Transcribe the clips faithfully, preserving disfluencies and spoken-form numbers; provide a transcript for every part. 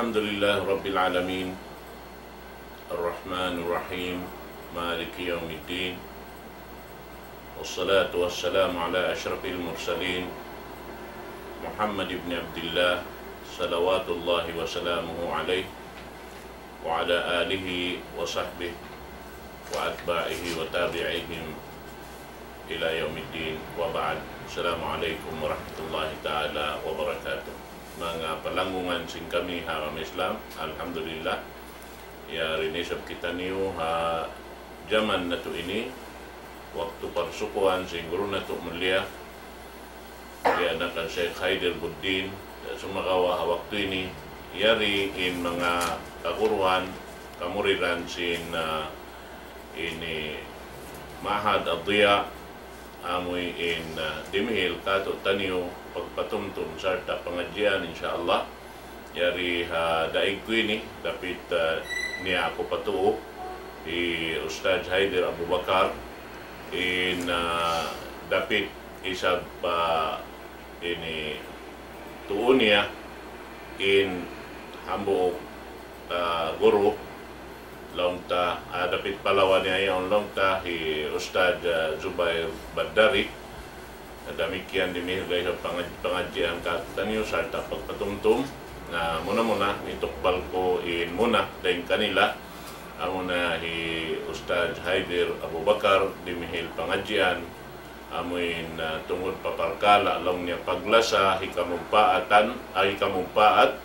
الحمد لله رب العالمين، الرحمن الرحيم، مالك يوم الدين، والصلاة والسلام على أشرف المرسلين، محمد بن عبد الله، صلوات الله وسلامه عليه، وعلى آله وصحبه وأتباعه وتابعيهم إلى يوم الدين، وبعد. السلام عليكم ورحمة الله تعالى وبركاته. Manga palanggungan sin kami ha agama Islam, alhamdulillah, yari na isab kitaniyu ha jaman natu' ini, waktu parsukuan sin guru natu' mulia, di' na kan Sheikh Haider Buddin, sumagawa' ha waktu ini, yari in manga kaguruhan, kamuridan sin, ah, ini Ma'had Ad-Diya, amuin, ah, dimihil katu'taniyu pagpatumtum sarta' pangadjian, insya Allah. Yari ha daig ku ini, dapit, ah, niya aku patu'u, hi Ustadz Haider Abu Bakar, in, ah, dapit isab pa ini tu'u niya in hambuuk, ah, guru laung ta, ah, dapit palawa niya yaun laung ta hi Ustadz, ah, Zubair Baddari. Na damikkiyan dimihil da isab pangad-, pangadjian katu'taniyu sarta' pagpatumtum. Na muna-muna, hitukbal ku in muna dayn kanila. Amuna hi Ustadz Haider Abu Bakar dimihil pangadjian. Amuin, ah, tungud pa parkala' laung niya paglasa hikamumpaatan, ah, hikamumpaat,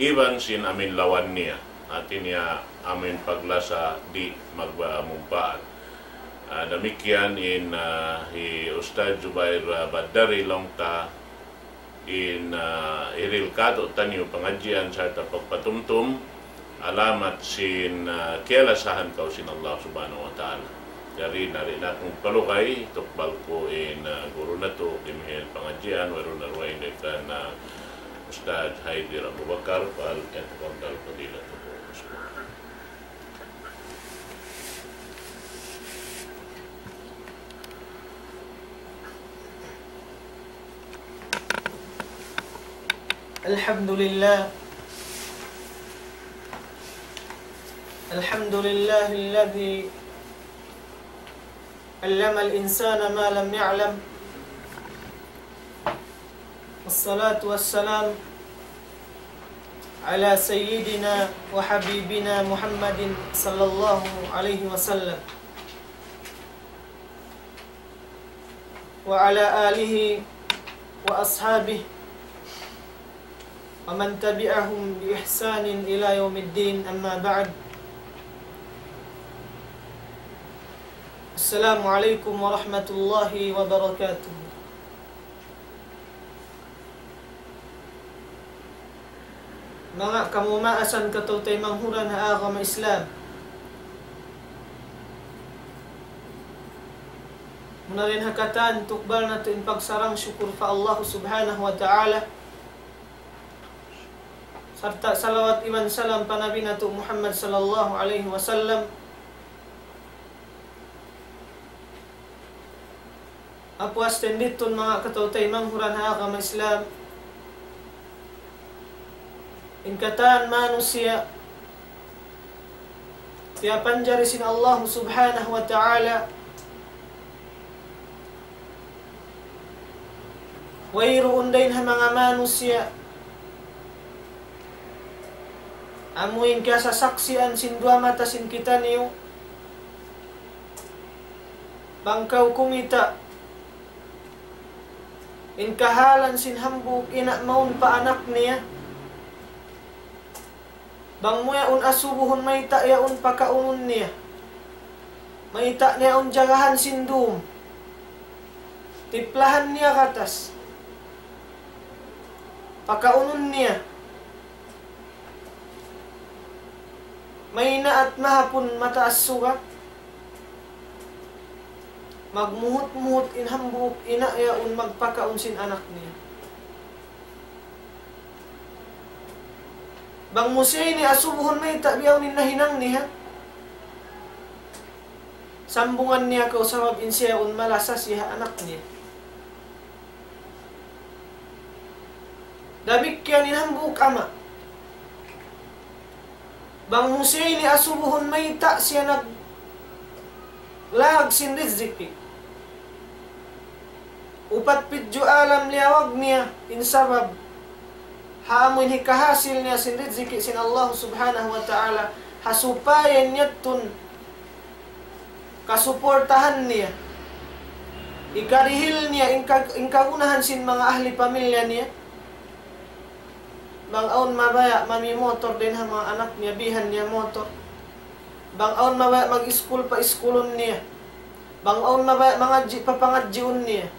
iban sin amuin lawan niya. Hati niya amuin paglasa di' magmumpaat. Ah, damikkiyan in, ah, hi Ustadz Zubair, ah, Baddari laung ta, in, ah, hirihil katu'taniyu pangadjian sarta' pagpatumtum, alamat sin, ah, kiyalasahan kaw sin Allah Subhanahu wa Ta'ala. Jari, nari na aku magpalugay, tukbal ku in, ah, guru natu', dimihil pangadjian, wayruun na dugaing dayn kan, ah, Ustadz Haider Abu Bakar, فليتفضل فضيلته مشكورا. الحمد لله. الحمد لله الذي علم الإنسان ما لم يعلم. والصلاة والسلام على سيدنا وحبيبنا محمد صلى الله عليه وسلم وعلى آله وأصحابه ومن تبعهم بإحسان إلى يوم الدين، أما بعد. السلام عليكم ورحمة الله وبركاته. Manga kamumaasan kataw-taymanghuran ha agama Islam. Muna dayn ha katan, tukbal natu' in pagsarang-sukul pa Allah Subhanahu wa Ta'ala. Sarta' salawat iban salam pa Nabi natu' Muhammad sallallahu alayhi wasallam. Apuas tinditun manga kataw-taymanghuran ha agama Islam. In katan manusiya' piyapanjari sin Allah Subhanahu wa Ta'ala. Wayruun dayn ha manga manusiya' amuin kiyasasaksian sin duwa mata sin kitaniyu. Bang kaw kumita' in kahalan sin hambuuk ina' mawn pa anak niya. Bang mu yaun asubuhun, mayta' yaun pakaunun niya. Mayta' niya yaun jagahan sin dum. Tiplahan niya gatas. Pakaunun niya. Maynaat mahapun mataas suga. Magmuhut-muhut in hambuuk ina' yaun magpakaun sin anak niya. Bang mu siya ini asubuhun, mayta' bihaun in nahinang niya. Sambungan niya kaw sabab in siya yaun malasa siya ha anak niya. Damikkiyan in hambuuk ama'. Bang mu siya ini asubuhun mayta' siya naglag sin riziki. Upat pidju' alam liyawag niya in sabab ha amu in hikahasil niya sin riziki sin Allah Subhanahu wa Ta'ala, ha supaya in yattun kasuportahan niya, ikarihil niya in kag-, in kagunahan sin manga ahli pamilya niya. Bang awn mabaya' mamimotor dayn ha manga anak niya, bihan niya motor. Bang awn mabaya' mag-iskul, paiskulun niya. Bang awn mabaya' mangadji', papangadjiun niya.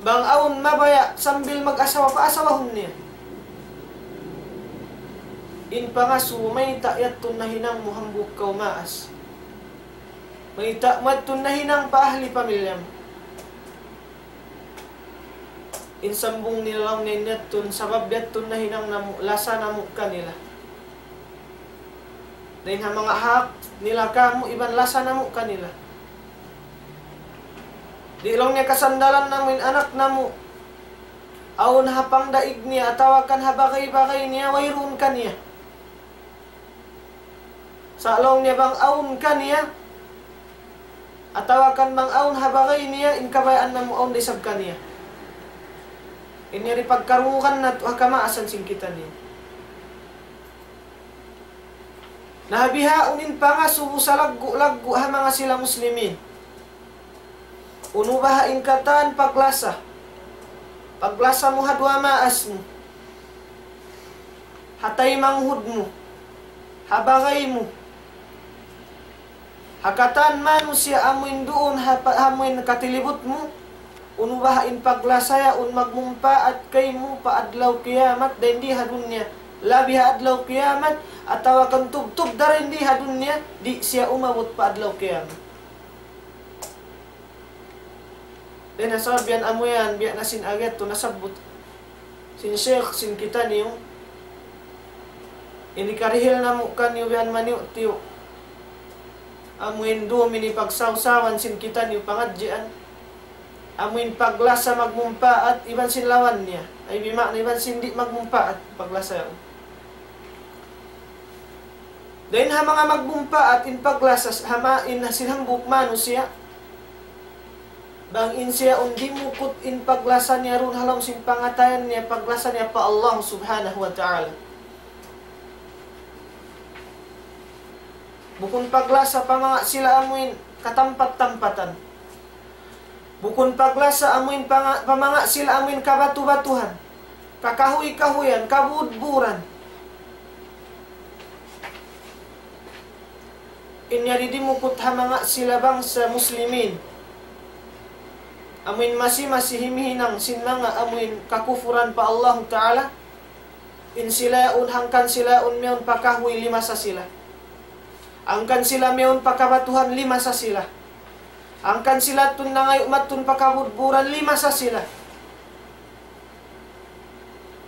Bang awn mabaya' sambil mag-asawa, paasawahun niya. In pangasubu mayta' yattun nahinang mu hambuuk kaw maas. Mayta' mu yattun nahinang pa ahli pamilya mu. In sambung nila laung niya yattun, sabab yattun nahinang namu', lasa namu' kanila. Dayn ha manga hak nila kāmu' iban lasa namu' kanila. Di' laung niya kasandalan namu' in anak namu'. Awn ha pangdaig niya, atawa kan ha bagay-bagay niya, wayruun kaniya. Sa' laung niya bang awn kaniya, atawa kan bang awn ha bagay niya, in kabayaan namu' awn da isab kaniya. In yari pagkarungugan natu' ha kamaasan sin kitaniyu. Na ha bihaun in pangasubu salaggu'-laggu' ha manga sila muslimin. Unu baha' in katan paglasa. Paglasa mu ha duwa maas mu. Ha taymanghud mu. Ha bagay mu. Ha katan manusiya' amu in duun, ha pa-, amu in katilibut mu. Unu baha' in paglasa yaun magmumpaat kaymu pa adlaw kiyamat, dayn di ha dunya. Labi ha adlaw kiyamat, atawa kan tubtub da dayn di ha dunya, di' siya umabut pa adlaw kiyamat. Dayn ha sabab yan amu yan, biya' na sin agi yadtu nasabbut sin Sheikh sin kitaniyu, ini karihil namu' kaniyu biya' maniyu'-tiyu'. Amu in dum ini pagsawsawan sin kitaniyu pangadjian. Amu in paglasa magmumpaat iban sin lawan niya. Ay bima'na iban sin di' magmumpaat paglasa yaun. Dayn ha manga magmumpaat in paglasa s-, ha ma-, in sin hambuuk manusiya'. Bang in siya un dimukut in paglasa niya duun ha lawm sin pangatayan niya, paglasa niya pa Allah Subhanahu wa Ta'ala. Bukun paglasa pa manga sila amuin katampat-tampatan. Bukun paglasa amuin panga-, pa manga sila amuin kabatu-batuhan, kakahuy-kahuyan, kabudburan. In yari dimukut ha manga sila bangsa Muslimin. Amuin masi-masi himihinang sin manga amuin kakufuran pa Allahu Ta'ala. In sila yaun hangkan sila yaun miyawn pa kahuy limasa sila. Hangkan sila miyawn pa kabatuhan limasa sila. Hangkan sila tun nangayu' matun pa kabudburan limasa sila.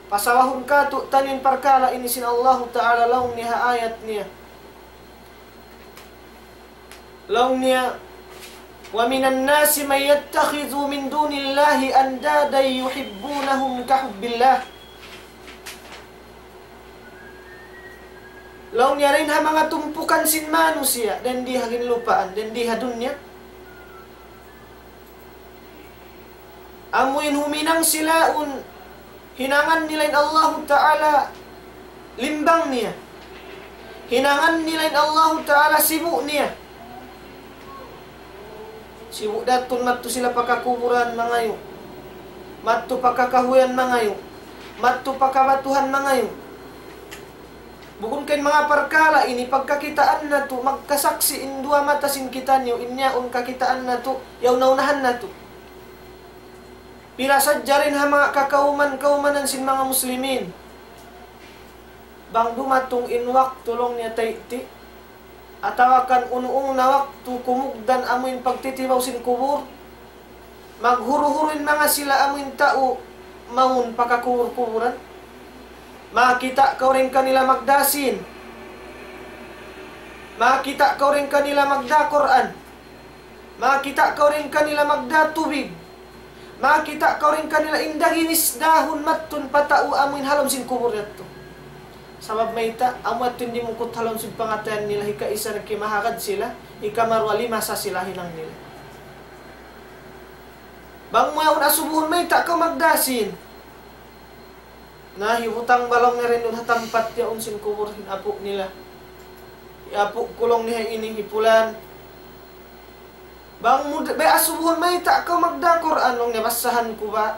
Pasawahun katu' taniyu in parkala' ini sin Allahu Ta'ala laung niya ha ayat niya. Laung niya, وَمِنَ النَّاسِ مَن يَتَّخِذُ مِن دُونِ اللَّهِ أَندَادًا يُحِبُّونَهُمْ كَحُبِّ اللَّهِ. Laung niya dayn ha manga tumpukan sin manusiya', dayn di ha ginlupaan, dayn di ha dunya. Amuin huminang sila yaun hinangan nila in Allahu Ta'ala limbang niya. Hinangan nila in Allahu Ta'ala sibu' niya. Sibu' da tun madtu sila pa kakuburan mangayu'. Madtu pa kakahuyan mangayu'. Madtu pa kabatuhan mangayu'. Bukun ka in manga parkala' ini pagkakitaan natu', magkasaksi' in duwa mata sin kitaniyu, in yaun kakitaan natu', yaun naunahan natu'. Pila sadja dayn ha manga kakauman-kaumanan sin manga Muslimin. Bang dumatung in waktu laung niya tay'ti, atawa kan unu-unu na waktu kumugdan amuin pagtitibaw sin kubur, maghuru-huru in manga sila amuin tau mawn pa kakubur-kuburan. Makakita' kaw dayn kanila magdā sīn. Makakita' kaw dayn kanila magdā Qur'an. Makakita' kaw dayn kanila magdā tubig. Makakita' kaw dayn kanila in daginis dahun madtun pa tau amuin ha lawm sin kubur yadtu. Sabab mayta', amu yadtu in dimukut ha lawm sin pangatayan nila, hikaisa na kimahagad sila, hikamaruwa limasa sila hinang nila. Bang mu yaun asubuhun mayta' kaw magdā sīn. Na hibutang ba laung niya duun ha tampat yaun sin kubul sin apu' nila. Hi apu' ku laung niya ini hi pulan. Bang mu d-, bang asubuhun mayta' kaw magdā Qur'an laung niya bassahan ku ba.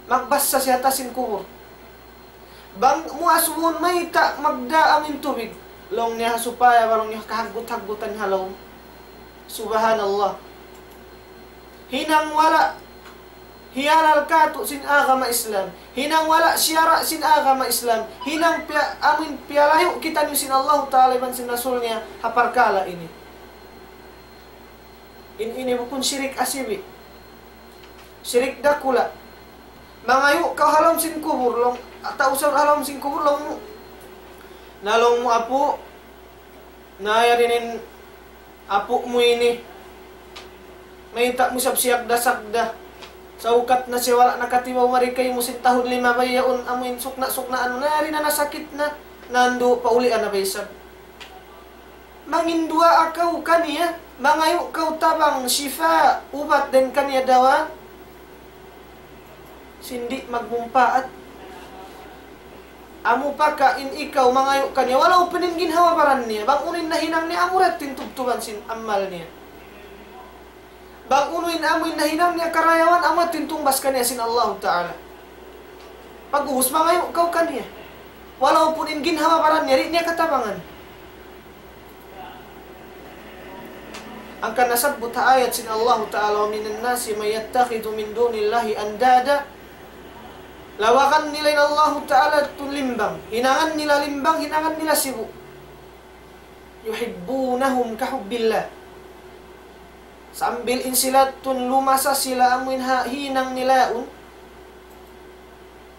Magbassa siya ha taas sin kubul. Bang mu asubuhun mayta' magdā amin tubig. Laung niya ha supaya ba laung niya kahaggut-haggutan ha lawm. Subhanallah. Hinang wala' hiyalal kātu' sin agama Islam. Hinang wala' siyara' sin agama Islam. Hinang piya-, amin piyalayu' kitaniyu sin Allahu Ta'ala iban sin Rasul niya ha parkala' ini. In ini bukun sirik asibi'. Sirik dakula'. Mangayu' kaw ha lawm sin kubul, laung, atawa usal ha lawm sin kubul, laung mu. Na laung mu apu', na yari in apu' mu ini. Mayta' mu isab siyagda-sagda. Saukat na siya wala' nakatibaw mari kaymu sin tahun lima bay yaun, amu in sukna'-suknaan mu, na yari na nasakit na, nandu' paulian na ba isab. Manginduwaa kaw kaniya, mangayu' kaw tabang sifa, ubat dayn kaniya dawa, sin di' magmumpaat. Amu pa ka in ikaw mangayu' kaniya, walaupun in ginhawa-baran niya, bang unu in nahinang niya, amu ra in tubtuban sin amal niya. Bang unu in amu in nahinang niya karayawan, amu in tungbas kaniya sin Allahu Ta'ala. Pag'ubus mangayu' kaw kaniya. Walaupun in ginhawa-baran niya, di' niya katabangan. Hangkan nasabbut ha ayat sin Allahu Ta'ala, وَمِنَ النَّاسِ مَن يَتَّخِذُ مِن دُونِ اللَّهِ أَندَادًا. Lawagan nila in Allahu Ta'ala tuud limbang. Hinangan nila limbang, hinangan nila sibu'. يُحِبُّونَهُمْ كَحُبِّ اللَّهِ. Sambil in sila tuud lumasa sila amuin ha hinang nila yaun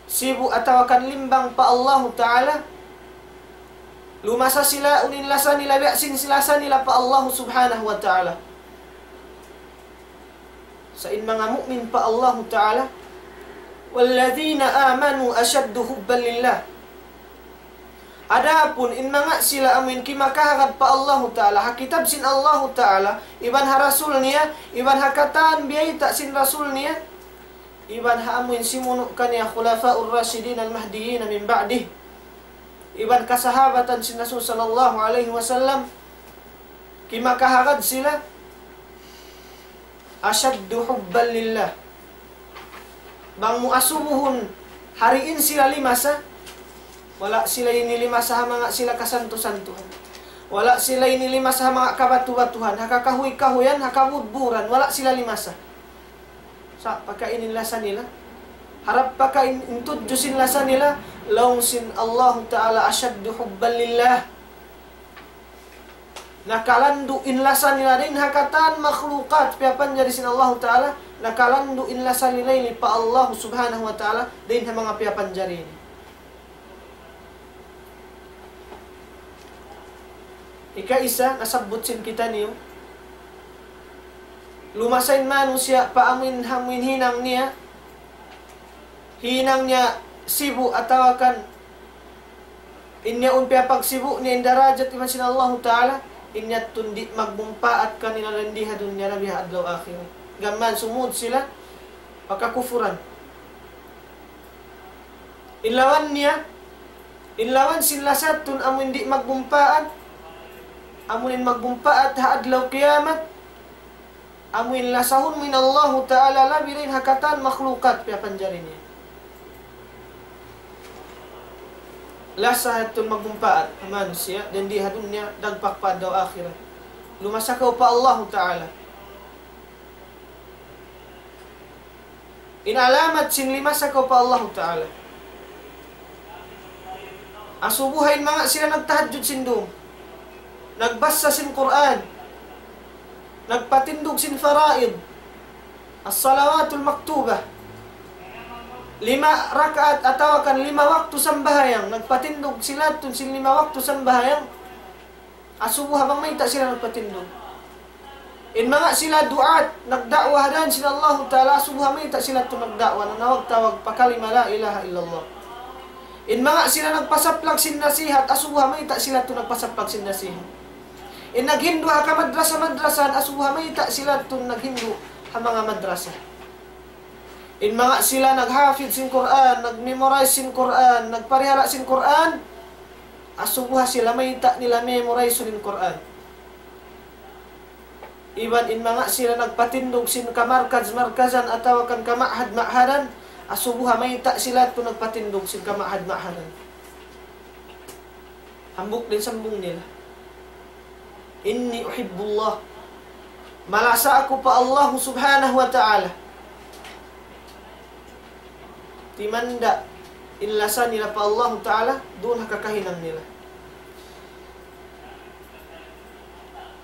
sibu' atawa kan limbang pa Allahu Ta'ala. Lumasa sila yaun in lasa nila biya' sin lasa nila pa Allahu Subhanahu wa Ta'ala. Sa' in manga mu'min pa Allahu Ta'ala, وَالَّذِينَ آمَنُوا أَشَدُّ حُبًّا لِلَّهِ. Adapun in manga sila amuin kimakahagad pa Allahu Ta'ala, ha kitab sin Allahu Ta'ala, iban ha Rasul niya, iban ha katan biyayta' sin Rasul niya, iban ha amuin simunu' kaniya خُلَفَاءُ الرَّاشِدِينَ الْمَهْدِيِّينَ مِن بَعْدِهِ, iban kasahabatan sin Rasul sallallahu alayhi wasallam, kimakahagad sila, أَشَدُّ حُبًّا لِلَّهِ. Bang mu asubuhun, ha diin sila limasa, wala' sila ini limasa ha manga sila kasantu-santuhan. Wala' sila ini limasa ha manga kabatu-batuhan, ha kakahuy-kahuyan, ha kabudburan, wala' sila limasa. Sa' pakain in lasa nila. Harap pakain in tudju sin lasa nila, laung sin Allahu Ta'ala أَشَدُّ حُبًّا لِلَّهِ. Nakalandu' in lasa nila dayn ha katan makhlukat piyapanjari sin Allahu Ta'ala, nakalandu' in lasa nila ini pa Allahu Subhanahu wa Ta'ala dayn ha manga piyapanjari ini. Ikaisa, nasabbut sin kitaniyu, lumasa in manusiya' pa amuin, amuin hinang niya, hinang niya sibu' atawa kan in yaun piyapagsibu' niya in darajat iban sin Allahu Ta'ala, in yadtu di' magmumpaat kanila dayn di ha dunya labi ha adlaw akhirat. Gam mayan sumud sila pa kakufuran. In lawan niya, in lawan sin lasa yadtu amuin di' magmumpaat, amuin magmumpaat ha adlaw kiyamat, amuin lasahun mu in Allahu Ta'ala labi dayn ha katan makhlukat piyapanjari niya. Lasa yadtu magmumpaat ha manusiya' dayn di ha dunya dagpak pa adlaw akhirat. Lumasa kaw pa Allahu Ta'ala. In alamat sin limasa kaw pa Allahu Ta'ala. Asubuha in manga sila nagtahajjud sin dum. Nagbassa sin Qur'an. Nagpatindug sin faraid. الصلوات المكتوبة. Lima rakaat atawa kan lima waktu sambahayang. Nagpatindug sila yadtu sin lima waktu sambahayang. Asubuha bang mayta' sila nagpatindug. In manga sila du'at, nagda'wa ha dān sin Allahu Ta'ala, asubuha mayta' sila yadtu nagda'wa, nanawag-tawag pa kalima la ilaha illallah. In manga sila nagpasaplag sin nasihat, asubuha mayta' sila tuud nagpasaplag sin nasihat. In naghindu' ha kamadrasa-madrasahan, asubuha mayta' sila tuud naghindu' ha manga madrasa. In manga sila naghafid sin Qur'an, nagmemorize sin Qur'an, nagparihala' sin Qur'an, asubuha sila mayta' nila memorize sin Qur'an. Iban in manga sila nagpatindug sin kamarkaz-markazan atawa kan kama'had-ma'hadan, asubuha mayta' sila tuud nagpatindug sin kama'had-ma'hadan. Hambuuk da in sambung nila. إني أحب الله. Malasa aku pa Allah subhanahu wa ta'ala. Timanda' in lasa nila pa Allah ta'ala, duun ha kakahinang nila.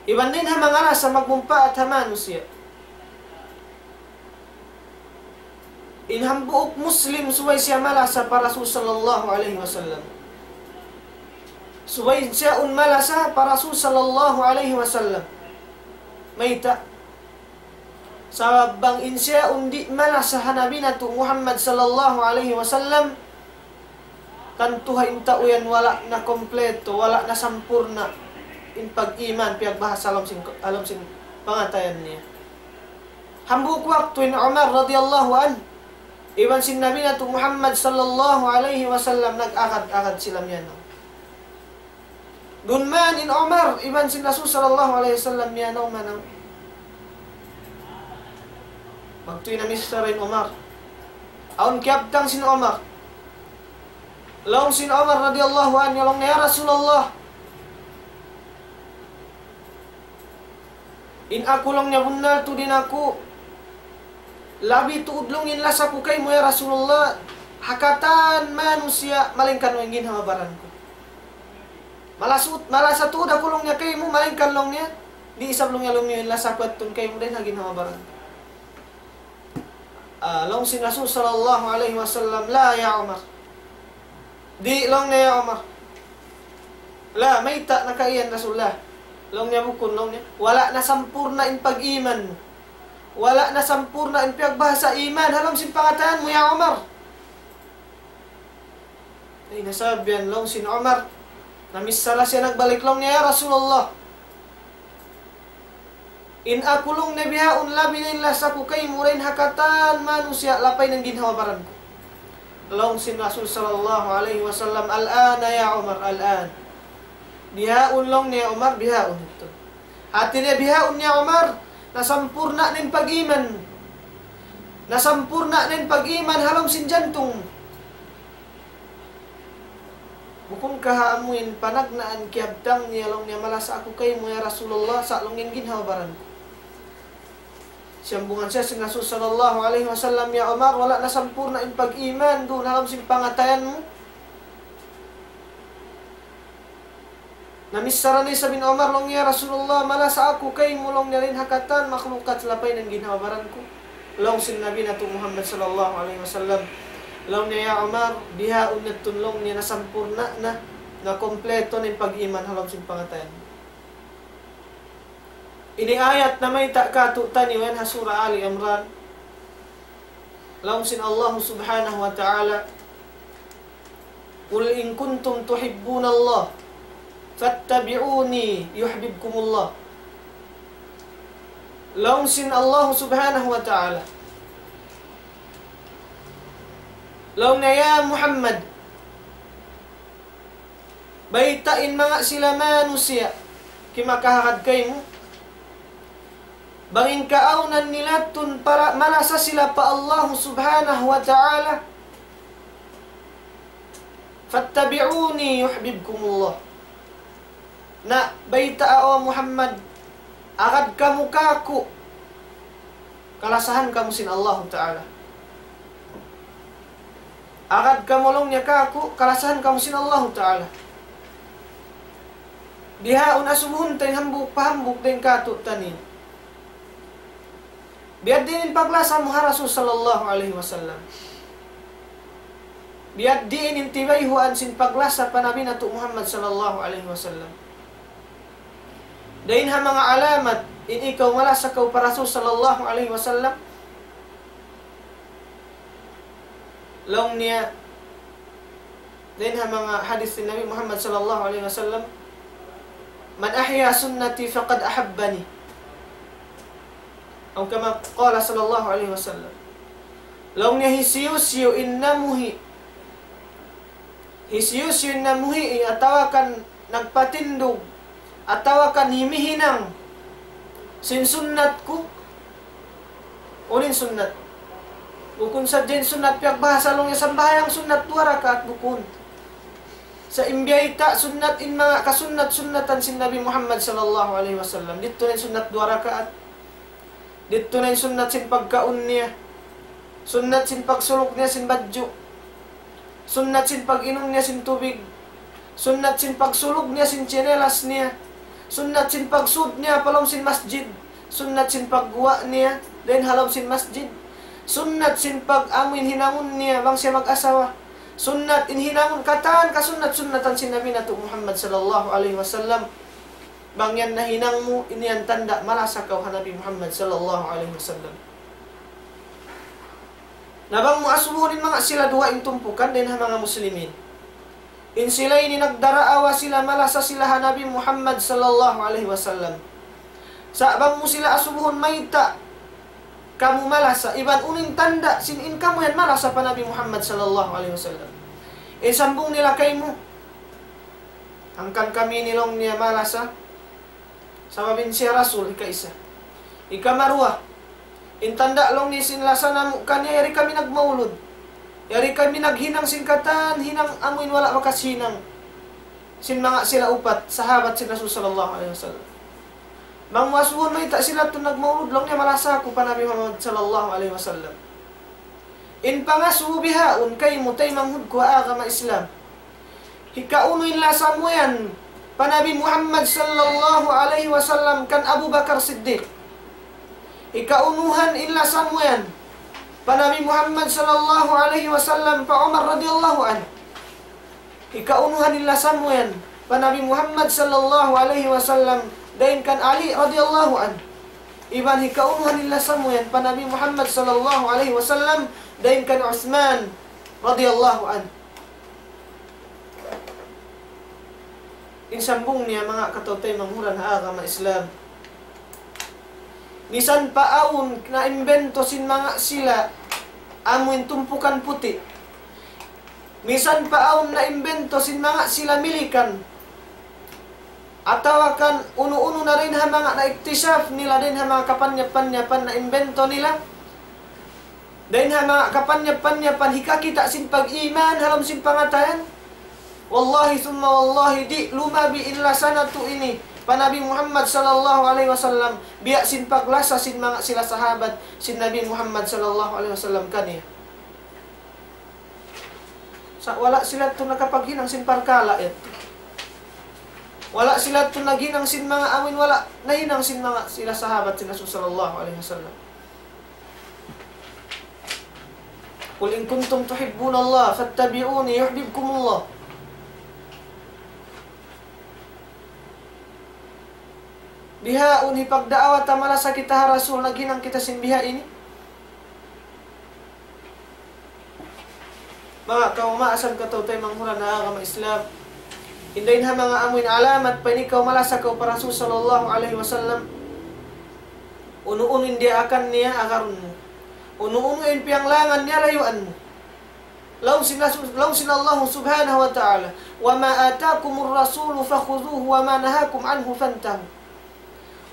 Iban dayn ha manga lasa magmumpaat ha manusiya'. In hambuuk Muslim subay siya malasa pa Rasul sallallahu alayhi wasallam. Subay siya un malasa pa Rasul sallallahu alayhi wasallam. Mayta'? Sabab bang in siya un di' malasa ha Nabi natu' Muhammad sallallahu alayhi wasallam, tantu ha in tau yan wala' na kompleto, wala' na sampurna' in pag-iman, piyagbahasa ha lawm sin, ha lawm sin pangatayan niya. Hambuuk waktu in Umar radiyallahu anhu, iban sin Nabi natu' Muhammad sallallahu alayhi wasallam nag-agad-agad sila miyanaw. Duun man in Umar, iban sin Rasul sallallahu alayhi wasallam miyanaw-manaw. Magtuy na mister in Umar. Awn kiyabtang sin Umar. Laung sin Umar radiyallahu anhu, laung niya, "Ya Rasulullah, in aku," laung niya, "bunnal tuud in aku, labi tuud laung in lasa ku kaymu, ya Rasulullah, ha katan manusiya', malaingkan in ginhawa-baran ku. Malasut, malasa tuud aku," laung niya, "kaymu, malaingkan," laung niya, "di' isab," laung niya, "lumiyu in lasa ku adtu kaymu dayn ha ginhawa-baran ku." Ah, laung sin Rasul sallallahu alayhi wasallam, "La ya Umar." "Di'," laung niya, "ya Umar." "La, mayta' na kaiyan, Rasulullah?" Laung niya, "Bukun," laung niya. "Wala' na sampurna' in pag-iman mu. Wala' na sampurna' in piyagbahasa iman ha lawm sin pangatayan mu, ya Umar." Ay, na sabab yan, laung sin Umar, namissara siya nagbalik, laung niya, "Ya Rasulullah, in aku," laung niya, "bihaun labi na in lasa ku kaymu dayn ha katan manusiya', lapay na in ginhawa-baran ku." Laung sin Rasul sallallahu alayhi wasallam, "Al-ana ya Umar, al-an." "Bihaun," laung niya, "Umar, bihaun yadtu." Hati niya bihaun, ya Umar, nasampurna' na in pag-iman. Nasampurna' na in pag-iman ha lawm sin jantung. "Bukun ka ha amu in panagnaan kiyabtang niya," laung niya, "malasa aku kaymu, ya Rasulullah, sa' laung in ginhawa-baran ku?" Siyambungan siya sin Rasul sallallahu alayhi wasallam, "Ya Umar, wala' na sampurna' in pag-iman duun ha lawm sin pangatayan mu." Namissara na isab in Umar, laung niya, "Rasulullah, malasa aku kaymu," laung niya, "dayn ha katan makhlukat, lapay na in ginhawa-baran ku." Laung sin Nabi natu' Muhammad sallallahu alayhi wasallam, laung niya, "Ya Umar, bihaun yadtu," laung niya, "nasampurna' na, nakompleto na in pag-iman ha lawm sin pangatayan." Ini ayat namayta' kātu'niyu yan ha Surah Ali Imran. Laung sin Allah subhanahu wa ta'ala, "قل إن كنتم تحبون الله فاتبعوني يحببكم الله." Laung sin Allah subhanahu wa ta'ala, laung niya, "Ya Muhammad, baytai in manga sila manusiya' kimakahagad kaymu, bang in kaawnan nila tuud para malasa sila pa Allah subhanahu wa ta'ala, فاتبعوني يحببكم الله." Na bayta', O Muhammad, agad kamu kāku', kalasahan kamu sin Allahu Ta'ala. Agad kamu, laung niya, kāku', kalasahan kamu sin Allahu Ta'ala. Bihaun asubuhun ta in hambuuk pa hambuuk dayn kātu'niyu. Biya' diin in paglasa mu ha Rasul sallallahu alayhi wasallam? Biya' diin in tibayhuan sin paglasa pa Nabi natu' Muhammad sallallahu alayhi wasallam? Dayn ha manga alamat in ikaw malasa kaw pa Rasul sallallahu alayhi wasallam, laung niya, Dayn ha manga hadith sin Nabi Muhammad sallallahu alayhi wasallam, من أحيا سنتي فقد أحبني. أو كما قال صلى الله عليه وسلم. Laung niya hisiyu-siyu in namuhi'. Hisiyu-siyu in namuhi' atawa kan nagpatindug, atawa kan himihinang sin sunnat ku, unu in sunnat? Bukun sadja in sunnat piyagbahasa laung niya sambahayang sunnat duwa rakaat, bukun. Sa' in biyayta' sunnat in manga kasunnat-sunnatan sin Nabi Muhammad sallallahu alayhi wasallam. Didtu na in sunnat duwa rakaat. Didtu na in sunnat sin pagkaun niya. Sunnat sin pagsuluk niya sin badju'. Sunnat sin pag-inum niya sin tubig. Sunnat sin pagsuluk niya sin tsinelas niya. Sunnat sin pagsud niya pa lawm sin masjid. Sunnat sin pagguwa' niya dayn ha lawm sin masjid. Sunnat sin pag-amu in hinangun niya bang siya mag-asawa. Sunnat in hinangun katan kasunnat-sunnatan sin Nabi natu' Muhammad sallallahu alayhi wasallam. Bang yan nahinang mu, in yan tanda' malasa kaw ha Nabi Muhammad sallallahu alayhi wasallam. Na bang mu asubuhun in manga sila duwa in tumpukan dayn ha manga muslimin. In sila ini nagdaraawa sila, malasa sila ha Nabi Muhammad sallallahu alayhi wasallam. Sa' bang mu sila asubuhun mayta' kamu malasa, iban unu in tanda' sin in kamu yan malasa pa Nabi Muhammad sallallahu alayhi wasallam. In sambung nila kaymu, hangkan kami ini laung niya malasa, sabab in siya Rasul, hikaisa. Hikamaruwa, in tanda' laung niya sin lasa namu' kaniya, yari kami nagmaulud. Yari kami naghinang sin katan hinang amu in wala' bakas hinang sin manga sila upat sahabat sin Rasul sallallahu alayhi wasallam. Bang mu asubuhun mayta' sila tuud nagmaulud, laung niya malasa aku pa Nabi Muhammad sallallahu alayhi wasallam. In pangasubu bihaun kaymu taymanghud ku ha agama Islam. Hikaunu in lasa mu yan pa Nabi Muhammad sallallahu alayhi wasallam kan Abu Bakar Siddiq. Hikaunuhan in lasa mu yan pa Nabi Muhammad sallallahu alayhi wasallam pa Umar radiyallahu anhu. Hikaunuhan in lasa mu yan pa Nabi Muhammad sallallahu alayhi wasallam dayn kan Ali radiyallahu anhu. Iban hikaunuhan in lasa mu yan pa Nabi Muhammad sallallahu alayhi wasallam dayn kan Uthman radiyallahu anhu. In sambung niya manga kataw-taymanghuran ha agama Islam. Misan pa awn naimbento sin manga sila amuin tumpukan puti'. Misan pa awn naimbento sin manga sila Milikan. Atawa kan unu-unu na dayn ha manga naiktishaf nila, dayn ha manga kapanyap-panyapan naimbento nila. Dayn ha manga kapanyap-panyapan hikakita' sin pag-iman ha lawm sin pangatayan. Wallahi thumma wallahi, di' lumabi in lasa natu' ini pa Nabi Muhammad sallallahu alayhi wasallam biya' sin paglasa sin manga sila sahabat sin Nabi Muhammad sallallahu alayhi wasallam kaniya. Sa' wala' sila tuud nakapaghinang sin parkala' yadtu. Wala' sila tuud naghinang sin manga amuin wala' nahinang sin manga sila sahabat sin Rasul sallallahu alayhi wasallam. قل إن كنتم تحبون الله فاتبعوني يحببكم الله. Bihaun hipagdaawa ta malasa kita ha Rasul, naghinang kita sin biha' ini. Manga kaumaasan kataw-taymanghuran ha agama Islam. In dayn ha manga amuin alamat pa in ikaw malasa kaw pa Rasul sallallahu alayhi wasallam. Unu-unu in diyaakan niya, agarun mu. Unu-unu in piyanglangan niya, layuan mu. Laung sin Rasul, laung sin Allah subhanahu wa ta'ala, وما آتاكم الرسول فخذوه وما نهاكم عنه فانتهوا.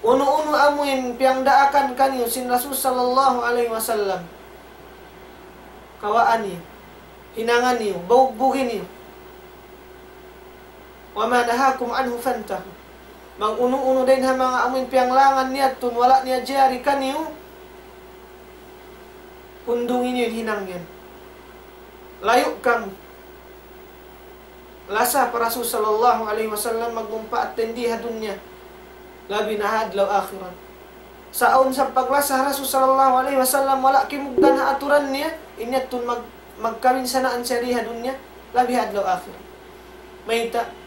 Unu-unu amuin piyangdaakan kaniyu sin Rasul sallallahu alayhi wasallam, kawaa niyu, hinanga niyu, bugbugi niyu. وما نهاكم عنه فانتهوا. Bang unu-unu dayn ha manga amuin piyanglangan niya tuud, wala' niya jari kaniyu, hundungi niyu in hinang yan. Layu' kamu. Lasa pa Rasul sallallahu alayhi wasallam magmumpaat dayn di ha dunya, labi na ha adlaw akhirat. Sa' awn sa paglasa ha Rasul sallallahu alayhi wasallam, wala' kimugdan ha aturan niya, in yadtu mag-, magkabinsanaan siya di ha dunya, labi ha adlaw akhirat. Mayta'?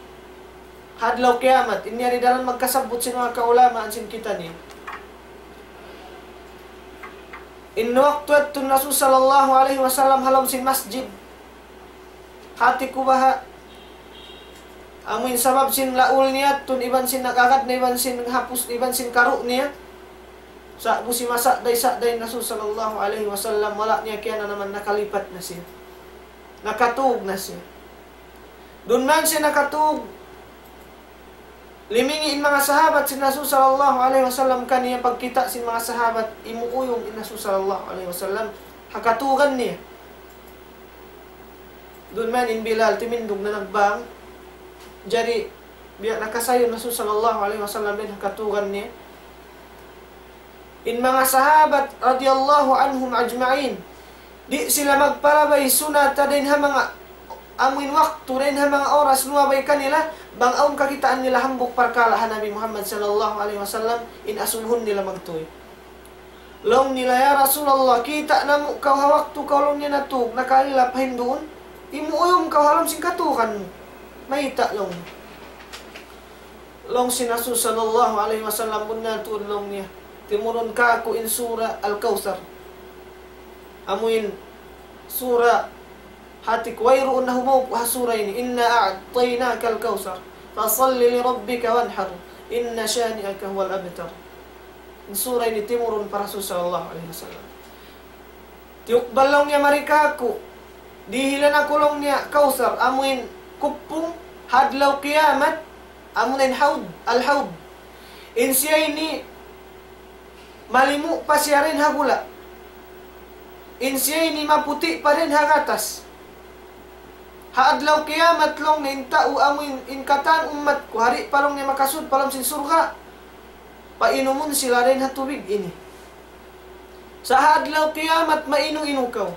Ha adlaw kiyamat, in yari daran magkasabbut sin manga kaulamaan sin kitaniyu. In waktu yadtu in Rasul sallallahu alayhi wasallam ha lawm sin masjid. Hati ku baha', amuin sabab sin laul niya, tun iban sin nag-agad na iban sin hapus, iban sin karu' niya. Sa' busi masa' day sa' day in Rasul sallallahu alayhi wasallam, wala' niya kiyananaman, nakalipat na siya. Nakatug na siya. Duun man siya nakatug, limingi in manga sahabat sin Rasul sallallahu alayhi wasallam kaniya. Pagkita' sin manga sahabat, imuuyum in Rasul sallallahu alayhi wasallam ha katugan niya. Duun man in Bilal, timindug na nagbang. Jari, biya' nakasayu in Rasul sallallahu alayhi wasallam dayn ha katugan niya. In manga sahabat radiyallahu anhum ajma'in, di' sila magpalabay sunata dayn ha manga amuin waktu, dayn ha manga oras lumabay kanila, bang awn kakitaan nila hambuuk parkala' ha Nabi Muhammad sallallahu alayhi wasallam, in asubuhun nila magtuy. Laung nila, "Ya Rasulullah, kita' namu' kaw ha waktu kaw," laung niya, "natug, nakalila pa hinduun. Imuuyum kaw ha lawm sin katugan mu. Mayta'?" laung niya. Laung sin Rasul sallallahu alayhi wasallam, "Bunnal tuud," laung niya, "timurun kāku' in Sura Al-Kawthar." Amuin sura, hati ku wayruun na humawpu' ha sura ini, "إنا أعطيناك الكوثر فصل لربك وانحر إن شانئك هو الأبتر." In sura ini timurun pa Rasul sallallahu alayhi wasallam. "Tiyukbal," laung niya, "mari kāku'. Dihilan aku," laung niya, "Kawthar, amuin kuppung ha adlaw kiyamat, amuna in hawd, al-hawd. In siya ini malimu' pa siya dayn ha gula'. In siya ini maputi' pa dayn ha gatas. Ha adlaw kiyamat," laung niya, "in tau amuin, in katan ummat ku, di' pa," laung niya, "makasud pa lawm sin surga', painumun sila dayn ha tubig ini. Sa' ha adlaw kiyamat, mainu-inu kaw."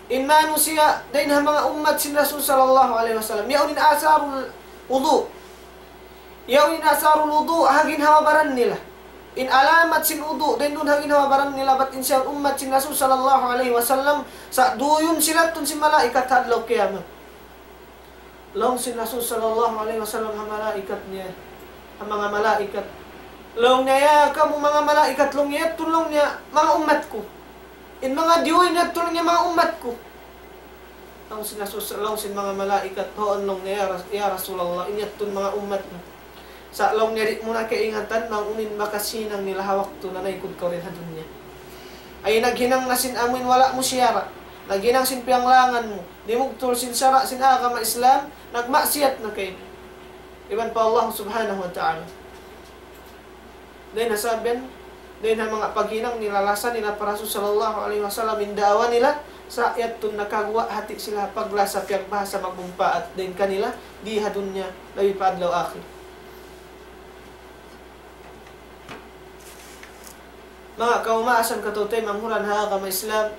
In manusiya' dayn ha manga ummat sin Rasul sallallahu alayhi wasallam, yaun in asarul wudu'. Yaun in asarul wudu' ha ginhawa-baran nila. In alamat sin wudu' dayn duun ha ginhawa-baran nila, bat in siya ummat sin Rasul sallallahu alayhi wasallam, sa' duyun sila tuud sin malaikat ha adlaw kiyamat. Laung sin Rasul sallallahu alayhi wasallam ha malaikat niya, ha manga malaikat. Laung niya, "Ya kamu manga malaikat," laung niya, "yadtu," laung niya, "manga ummat ku. In manga diyuy niyadtu," laung niya, "manga ummat ku." Laung sin Rasul, laung sin manga malaikat, "Huun," laung niya, "ya Ras-, ya Rasulullah, in yadtu in manga ummat mu. Sa' laung niya, di' mu na kaingatan bang unu in bakas hinang nila ha waktu nanaykud kaw dayn ha dunya. Ay naghinang na sin amuin wala' mu siyara'. Naghinang sin piyanglangan mu. Dimugtul sin sara' sin agama Islam, nagmaksiyat na kaymu iban pa Allah subhanahu wa ta'ala." Dayn ha sabab yan, dayn ha manga paghinang nila, lasa nila pa Rasul sallallahu alayhi wasallam in da'wa nila, sa' yadtu nakaguwa' hati sila ha paglasa, piyagbahasa magmumpaat dayn kanila di ha dunya, labi pa adlaw akhir. Manga kaumaasan, kataw-taymanghuran ha agama Islam,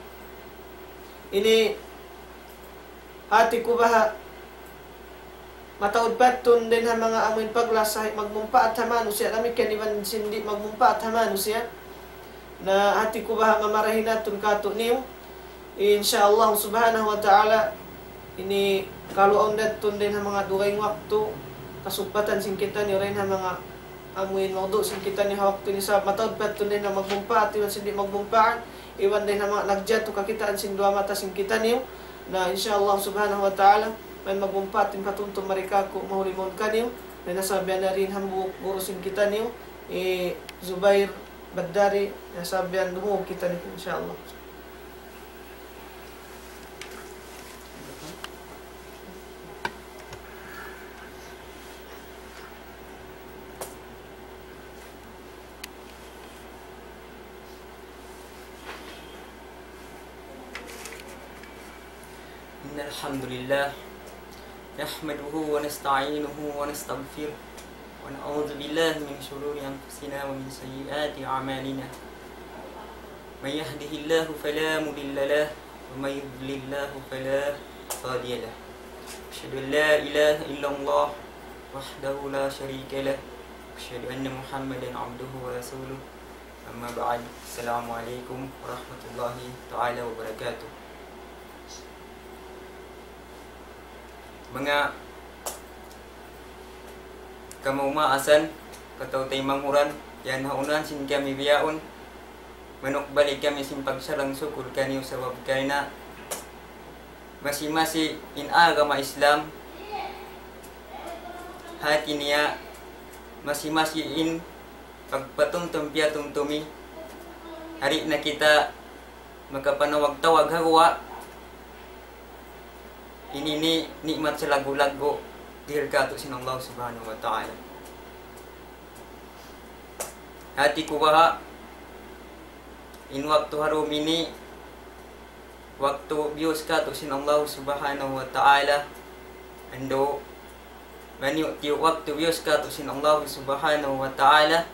ini hati ku baha' mataud pa yadtu dayn ha manga amuin paglasa magmumpaat ha manusiya', damikkiyan iban sin di' magmumpaat ha manusiya'. Na hati ku baha' mamarahi natu' katu'niyu. Insya Allah subhanahu wa ta'ala, ini kalu awn da yadtu dayn ha manga dugaing waktu, kasugpatan sin kitaniyu dayn ha manga amuin mawdu' sin kitaniyu ha waktu ini, sabab mataud pa yadtu dayn ha magmumpaat iban sin di' magmumpaat, iban dayn ha manga nagjatu kakitaan sin duwa mata sin kitaniyu. Na insya Allah subhanahu wa ta'ala, mayan magmumpaat in patumtum mari kāku' mahuli mawn kaniyu. Na nasabihan na rin hambuuk guru sin kitaniyu, hi Zubair Baddari, nasabihan dumungug kitaniyu, insya Allah. إن الحمد لله نحمده ونستعينه ونستغفره ونعوذ بالله من شرور أنفسنا ومن سيئات أعمالنا. من يهده الله فلا مضل له ومن يضلل الله فلا هادي له. أشهد أن لا إله إلا الله وحده لا شريك له. أشهد أن محمدا عبده ورسوله. أما بعد. السلام عليكم ورحمة الله تعالى وبركاته. Manga kaumaasan, kataw-taymanghuran, yan ha unahan sin kami bihaun, manukbali kami sin pagsarang-sukul kaniyu sabab karna' Masi-masi in agama Islam, hati niya masi-masi in pagpatumtum piyatumtumi. Di' na kita makapanawag-tawag ha guwa', ini ini ni'mat salaggu'-laggu' dihil kātu' sin Allah Subhanahu wa Ta'ala. Hati ku baha', in waktu ha dum ini, waktu biyus kātu' sin Allah Subhanahu wa Ta'ala, andu', maniyu'-tiyu' waktu biyus kātu' sin Allah Subhanahu wa Ta'ala,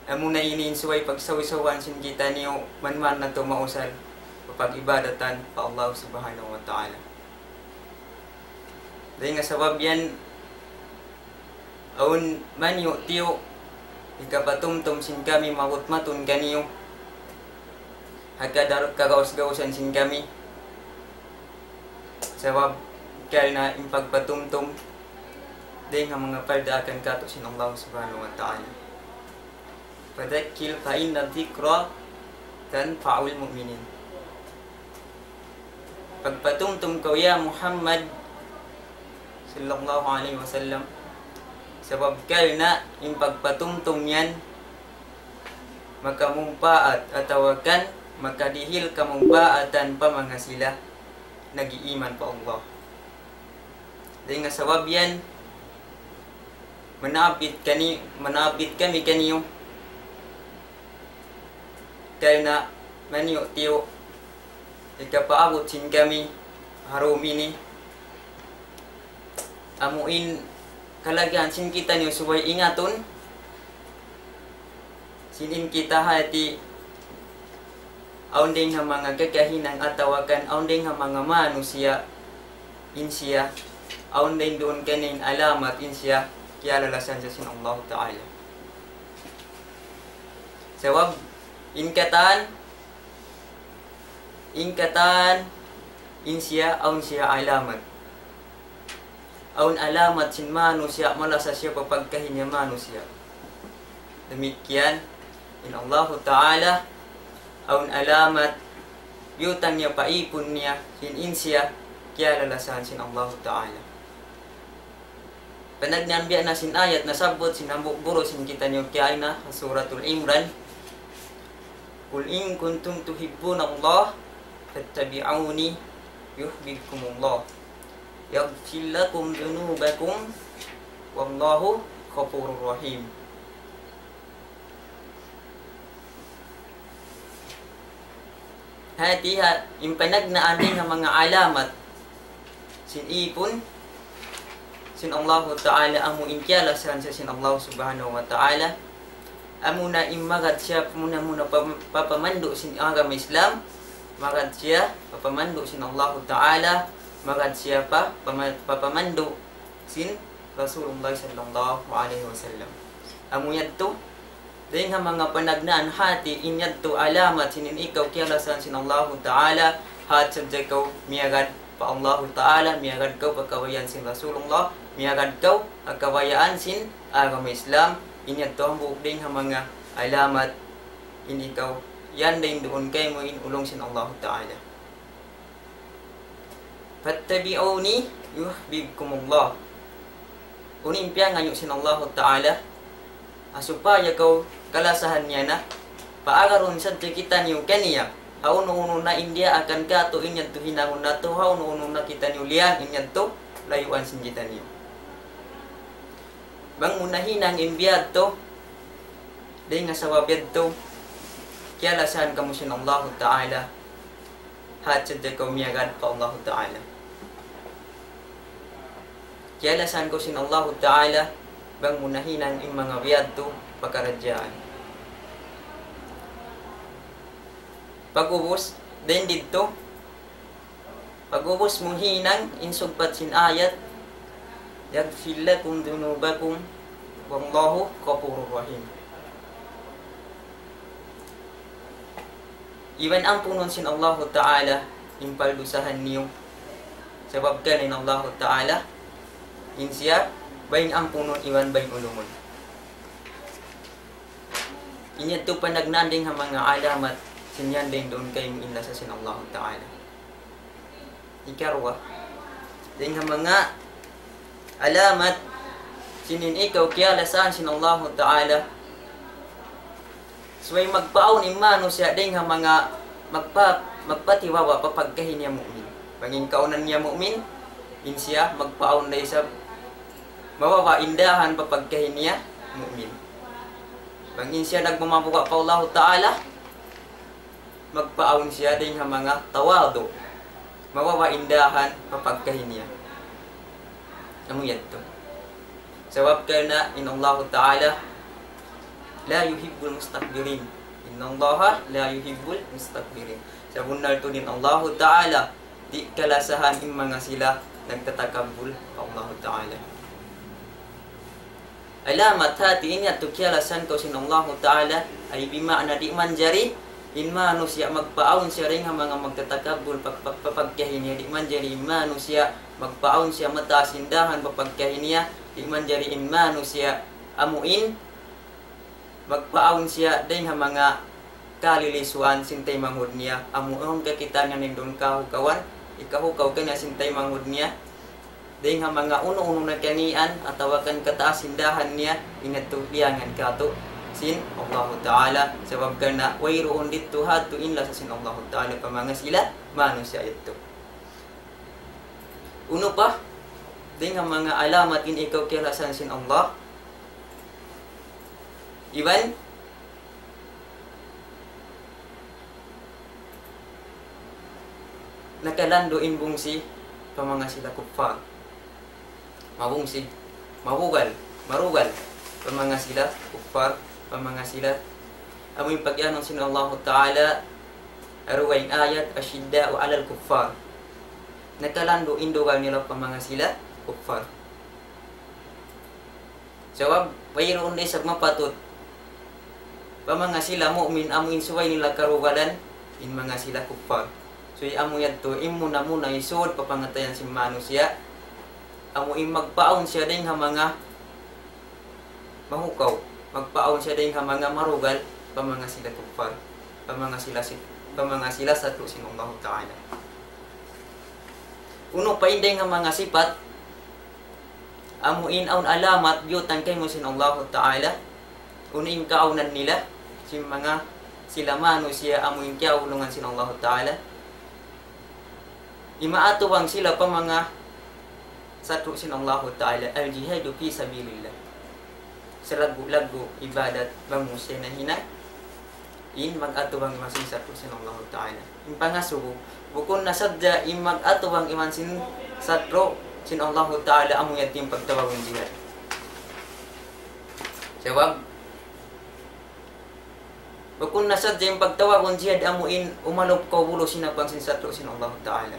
amuna ini in subay pagsawi-sawian sin kitaniyu, man-man natu' mausal, papag-ibadatan pa Allah Subhanahu wa Ta'ala. Dayn ha sabab yan, awn maniyu'-tiyu' hikapatumtum sin kami magut matun kaniyu, ha kadar kagaus-gausan sin kami. Sabab karna' in pagpatumtum dayn ha manga pardaakan kātu' sin Allah Subhanahu wa Ta'ala. فذكر فإن الذكرى تنفع المؤمنين. Pagpatumtum kaw ya Muhammad sallallahu alayhi wasallam, sabab karna' in pagpatumtum yan makamumpaat atawa kan makadihil kamumpaatan pa manga sila nag-iiman pa Allah. Dayn ha sabab yan, manabit kani-, manabit kami kaniyu karna' maniyu'-tiyu' hikapaabut sin kami ha dum ini. Amu in kalagihan sin kitaniyu subay ingatun, sin in kita hati awn dayn ha manga kakahinang atawa kan awn dayn ha manga manusiya' in siya, awn dayn duun kaniya in alamat in siya kiyalalasahan siya sin Allah Ta'ala. Sabab in katan, in katan in siya awn siya alamat. Awn alamat sin manusiya', malasa siya pa pagkahi niya manusiya'. Damikkiyan in Allahu Ta'ala, awn alamat biyutang niya pa ipun niya, sin in siya kiyalalasahan sin Allahu Ta'ala. Panagnaan biya' na sin ayat nasabbut sin hambuuk guru sin kitaniyu kaina, Suratul Imran. قل إن كنتم تحبون الله فاتبعوني يحببكم الله ويغفر لكم ذنوبكم والله غفور رحيم. Hati ha, in panagnaan dayn ha manga alamat sin ipun sin Allahu Ta'ala amu in kiyalasahan siya sin Allah Subhanahu wa Ta'ala. Amuna in magad siya muna-muna pa-, papamandu' sin agama Islam, magad siya papamandu' sin Allahu Ta'ala, magad siya pa-, pama-, papamandu' sin Rasulullah sallallahu alayhi wasallam. Amu yadtu, dayn ha manga panagnaan hati, in yadtu alamat sin in ikaw kiyalasahan sin Allahu Ta'ala, hat sadja kaw miyagad pa Allahu Ta'ala, miyagad kaw pa kabayaan sin Rasulullah, miyagad kaw pa kabayaan sin agama Islam, in yadtu hambuuk dayn ha manga alamat in ikaw, yan dayn duun kaymu in ulung sin Allahu Ta'ala. فاتبعوني يحببكم الله. Unu in piyangayu' sin Allahu Ta'ala, ha supaya kaw kalasahan niya na, paagarun sadja kitaniyu kaniya, ha unu-unu na in diyaakan kātu' in yadtu hinangun natu', ha unu-unu na kitaniyu liyang in yadtu layuan sin kitaniyu. Bang mu nahinang in biya' yadtu, dayn ha sabab yadtu, kiyalasahan kamu sin Allahu Ta'ala, hat sadja kaw miyagad pa Allahu Ta'ala. Kiyalasahan kaw sin Allahu Ta'ala, bang mu nahinang in manga biya' yadtu pakaradjaan. Pag'ubus, dayn didtu, pag'ubus mu hinang in sugpat sin ayat, يغفر لكم ذنوبكم والله غفور رحيم. Iban ampunun sin Allahu Ta'ala in paldusahan niyu. Sabab kan in Allahu Ta'ala, in siya baying ampunun iban baying ulumun. In yadtu panagnaan dayn ha manga alamat sin yan dayn duun kaymu in lasa sin Allahu Ta'ala. Ikaruwa, dayn ha manga alamat sin in ikaw kiyalasahan sin Allahu Ta'ala. Subay magpaawn in manusiya' dayn ha manga magpa-, magpatiwawa' pa pagkahi niya mu'min. Bang in kaunan niya mu'min, in siya magpaawn da isab mawawa' in dahan pa pagkahi niya mu'min. Bang in siya nagmamabuga' pa Allahu Ta'ala, magpaawn siya dayn ha manga tawadu'. Mawawa' in dahan pa pagkahi niya. Amu yadtu. Sabab karna' in Allahu Ta'ala لا يحب المستكبرين. إن الله لا يحب المستكبرين. Sabunnal tuud in Allahu Ta'ala di' kalasahan in manga sila nagtatakabbul pa Allahu Ta'ala. Alamat hati ini yadtu kiyalasahan kaw sin Allahu Ta'ala, ay bima'na di' manjari in manusiya' magpaawn siya dayn ha manga magtatakabbul pa, pa, pa pagkahi niya, di' manjari in manusiya' magpaawn siya mataas in dahan pa pagkahi niya, di' manjari in manusiya' amu in magpaawn siya dayn ha manga kalilisuan sin taymanghud niya, amu in kakitaan niya duun kahukawan, ikahukaw kaniya sin taymanghud niya, dayn ha manga unu-unu na kanian atawa kan kataas sin dahan niya, in yadtu liyangan katu' sin Allahu Ta'ala, sabab karna' wayruun didtu hatu in lasa sin Allahu Ta'ala pa manga sila manusiya' yadtu. Unu pa, dayn ha manga alamat in ikaw kiyalasahan sin Allah. Iban, nakalandu' in bungsi pa manga sila kuffar. Mabungsi, mabugal, marugal pa manga sila kuffar, pa manga sila. Amu in pag-iyanun sin Allahu Ta'ala, ha dugaing ayat, أشداء على الكفار. Nakalandu' in dugal nila pa manga sila kuffar. Sabab, wayruun da isab mapatut pa manga sila mu'min amu in subay nila karugalan in manga sila kuffar. So, amu yadtu in muna-muna isud pa pangatayan sin manusiya', amu in magpaawn siya dayn ha manga mahukaw, magpaawn siya dayn ha manga marugal pa manga sila kuffar, pa manga sila si-, pa manga sila satru' sin Allahu Ta'ala. Unu pa in dayn ha manga sipat, amu in awn alamat biyutang kaymu sin Allahu Ta'ala, unu in kaawnan nila, sin manga sila manusiya' amu in kiyaulungan sin Allahu Ta'ala. Imaatubang sila pa manga satru' sin Allahu Ta'ala, الجهاد في سبيل الله. Salaggu'-laggu' ibadat bang mu siya nahinang in mag-atubang iban sin satru' sin Allahu Ta'ala. In pangasubu, bukun na sadja in mag-atubang iban sin satru' sin Allahu Ta'ala amu yadtu in pagtawagun jihad. Sabab, bukun na sadja in pagtawagun jihad amu in umalup kaw bulu sin hapang sin satru' sin Allahu Ta'ala.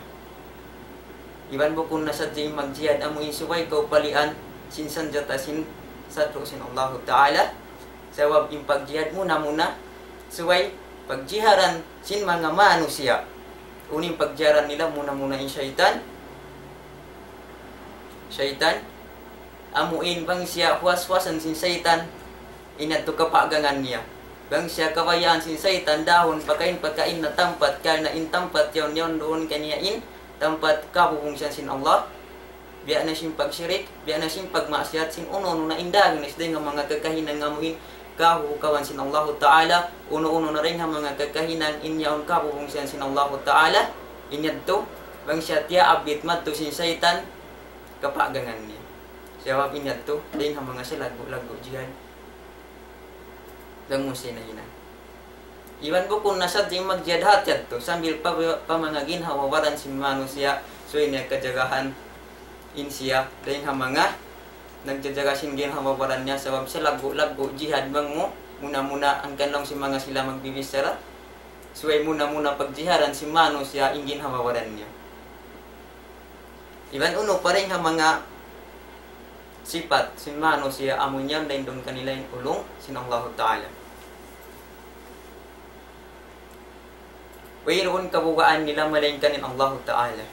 Iban bukun na sadja in magjihad amu in subay kaw palian sin sanjata sin satru' sin Allahu Ta'ala. Sabab in pagjihad muna-muna, subay pagjiharan sin manga manusiya'. Unu in pagjiharan nila muna-muna in saytan. Saytan, amu in bang siya huwas-huwasan sin saytan, in yadtu kapagangan niya. Bang siya kabayaan sin saytan dahun pakain-pakain na tampat, karna' in tampat yaun, yaun duun kaniya in tampat kabubungsihan sin Allah. Biya' na sin pagshirik, biya' na sin pagmaksiyat, sin unu-unu na in daing na isab dayn ha manga kakahinang amu in kahukawan sin Allahu Ta'ala, unu-unu na dayn ha manga kakahinang in yaun kabubungsihan sin Allahu Ta'ala, in yadtu, bang siya tiyaabit madtu sin saytan, kapagangan niya. Sabab in yadtu, dayn ha manga salaggu'-laggu' jihad. Bang mu siya nahinang. Iban bukun na sadja in magjihad hati yadtu, sambil pa, pa manga ginhawa-baran sin manusiya', subay niya kajagahan in siya, dayn ha manga nagjajaga sin ginhawa-baran niya, sabab salaggu'-laggu' jihad bang mu, muna-muna hangkan laung sin manga sila magbibichara, subay muna-muna pagjiharan sin manusiya' in ginhawa-baran niya. Iban unu pa dayn ha manga sipat sin manusiya' amu in yan dayn duun kanila in ulung sin Allahu Ta'ala. Wayruun kabugaan nila malaingkan in Allahu Ta'ala.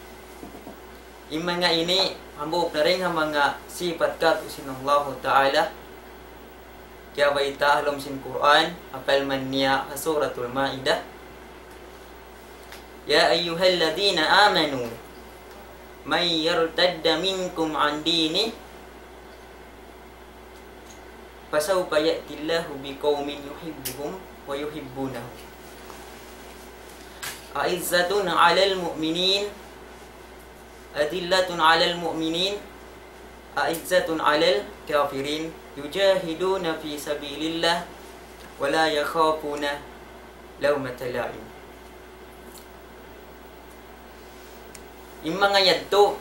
In manga ini, hambuuk na dayn ha manga sipat katu' sin Allahu Ta'ala. Kiyabayta' ha lawm sin Qur'an, ha parman niya ha Suratul Ma'idah, يا أيها الذين آمنوا من يرتد منكم عن دينه فسوف يأتي الله بقوم يحبهم ويحبونه أعزة على المؤمنين أذلة على المؤمنين أعزة على الكافرين يجاهدون في سبيل الله ولا يخافون لومة لائم. In manga yadtu,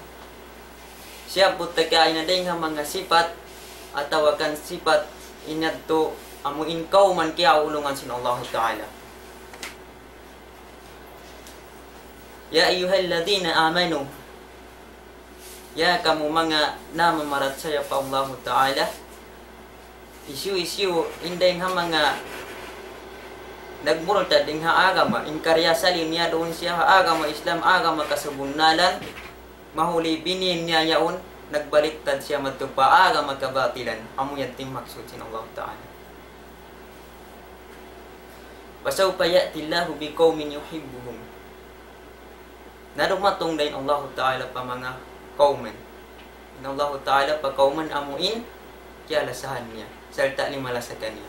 siyabbut ta kaina dayng ha manga sipat, atawa kan sipat in yadtu, amu in kawman kiyaulungan sin Allahu Ta'ala. يا أيها الذين آمنوا, ya kamu manga namamarachaya pa Allahu Ta'ala, hisiyu-siyu in dayng ha manga nagmurtad dayng ha agama, in kariasali niya duun siya ha agama Islam, agama kasabunnalan, mahuli binin niya yaun, nagbaliktad siya madtu pa agama kabatilan, amu yadtu in maksud sin Allahu Ta'ala. فسوف يأتي الله بقوم يحبهم. Na dumatung da in Allahu Ta'ala pa manga kawman. In Allahu Ta'ala pa kawman amu in kiyalasahan niya, sarta' limalasa kaniya.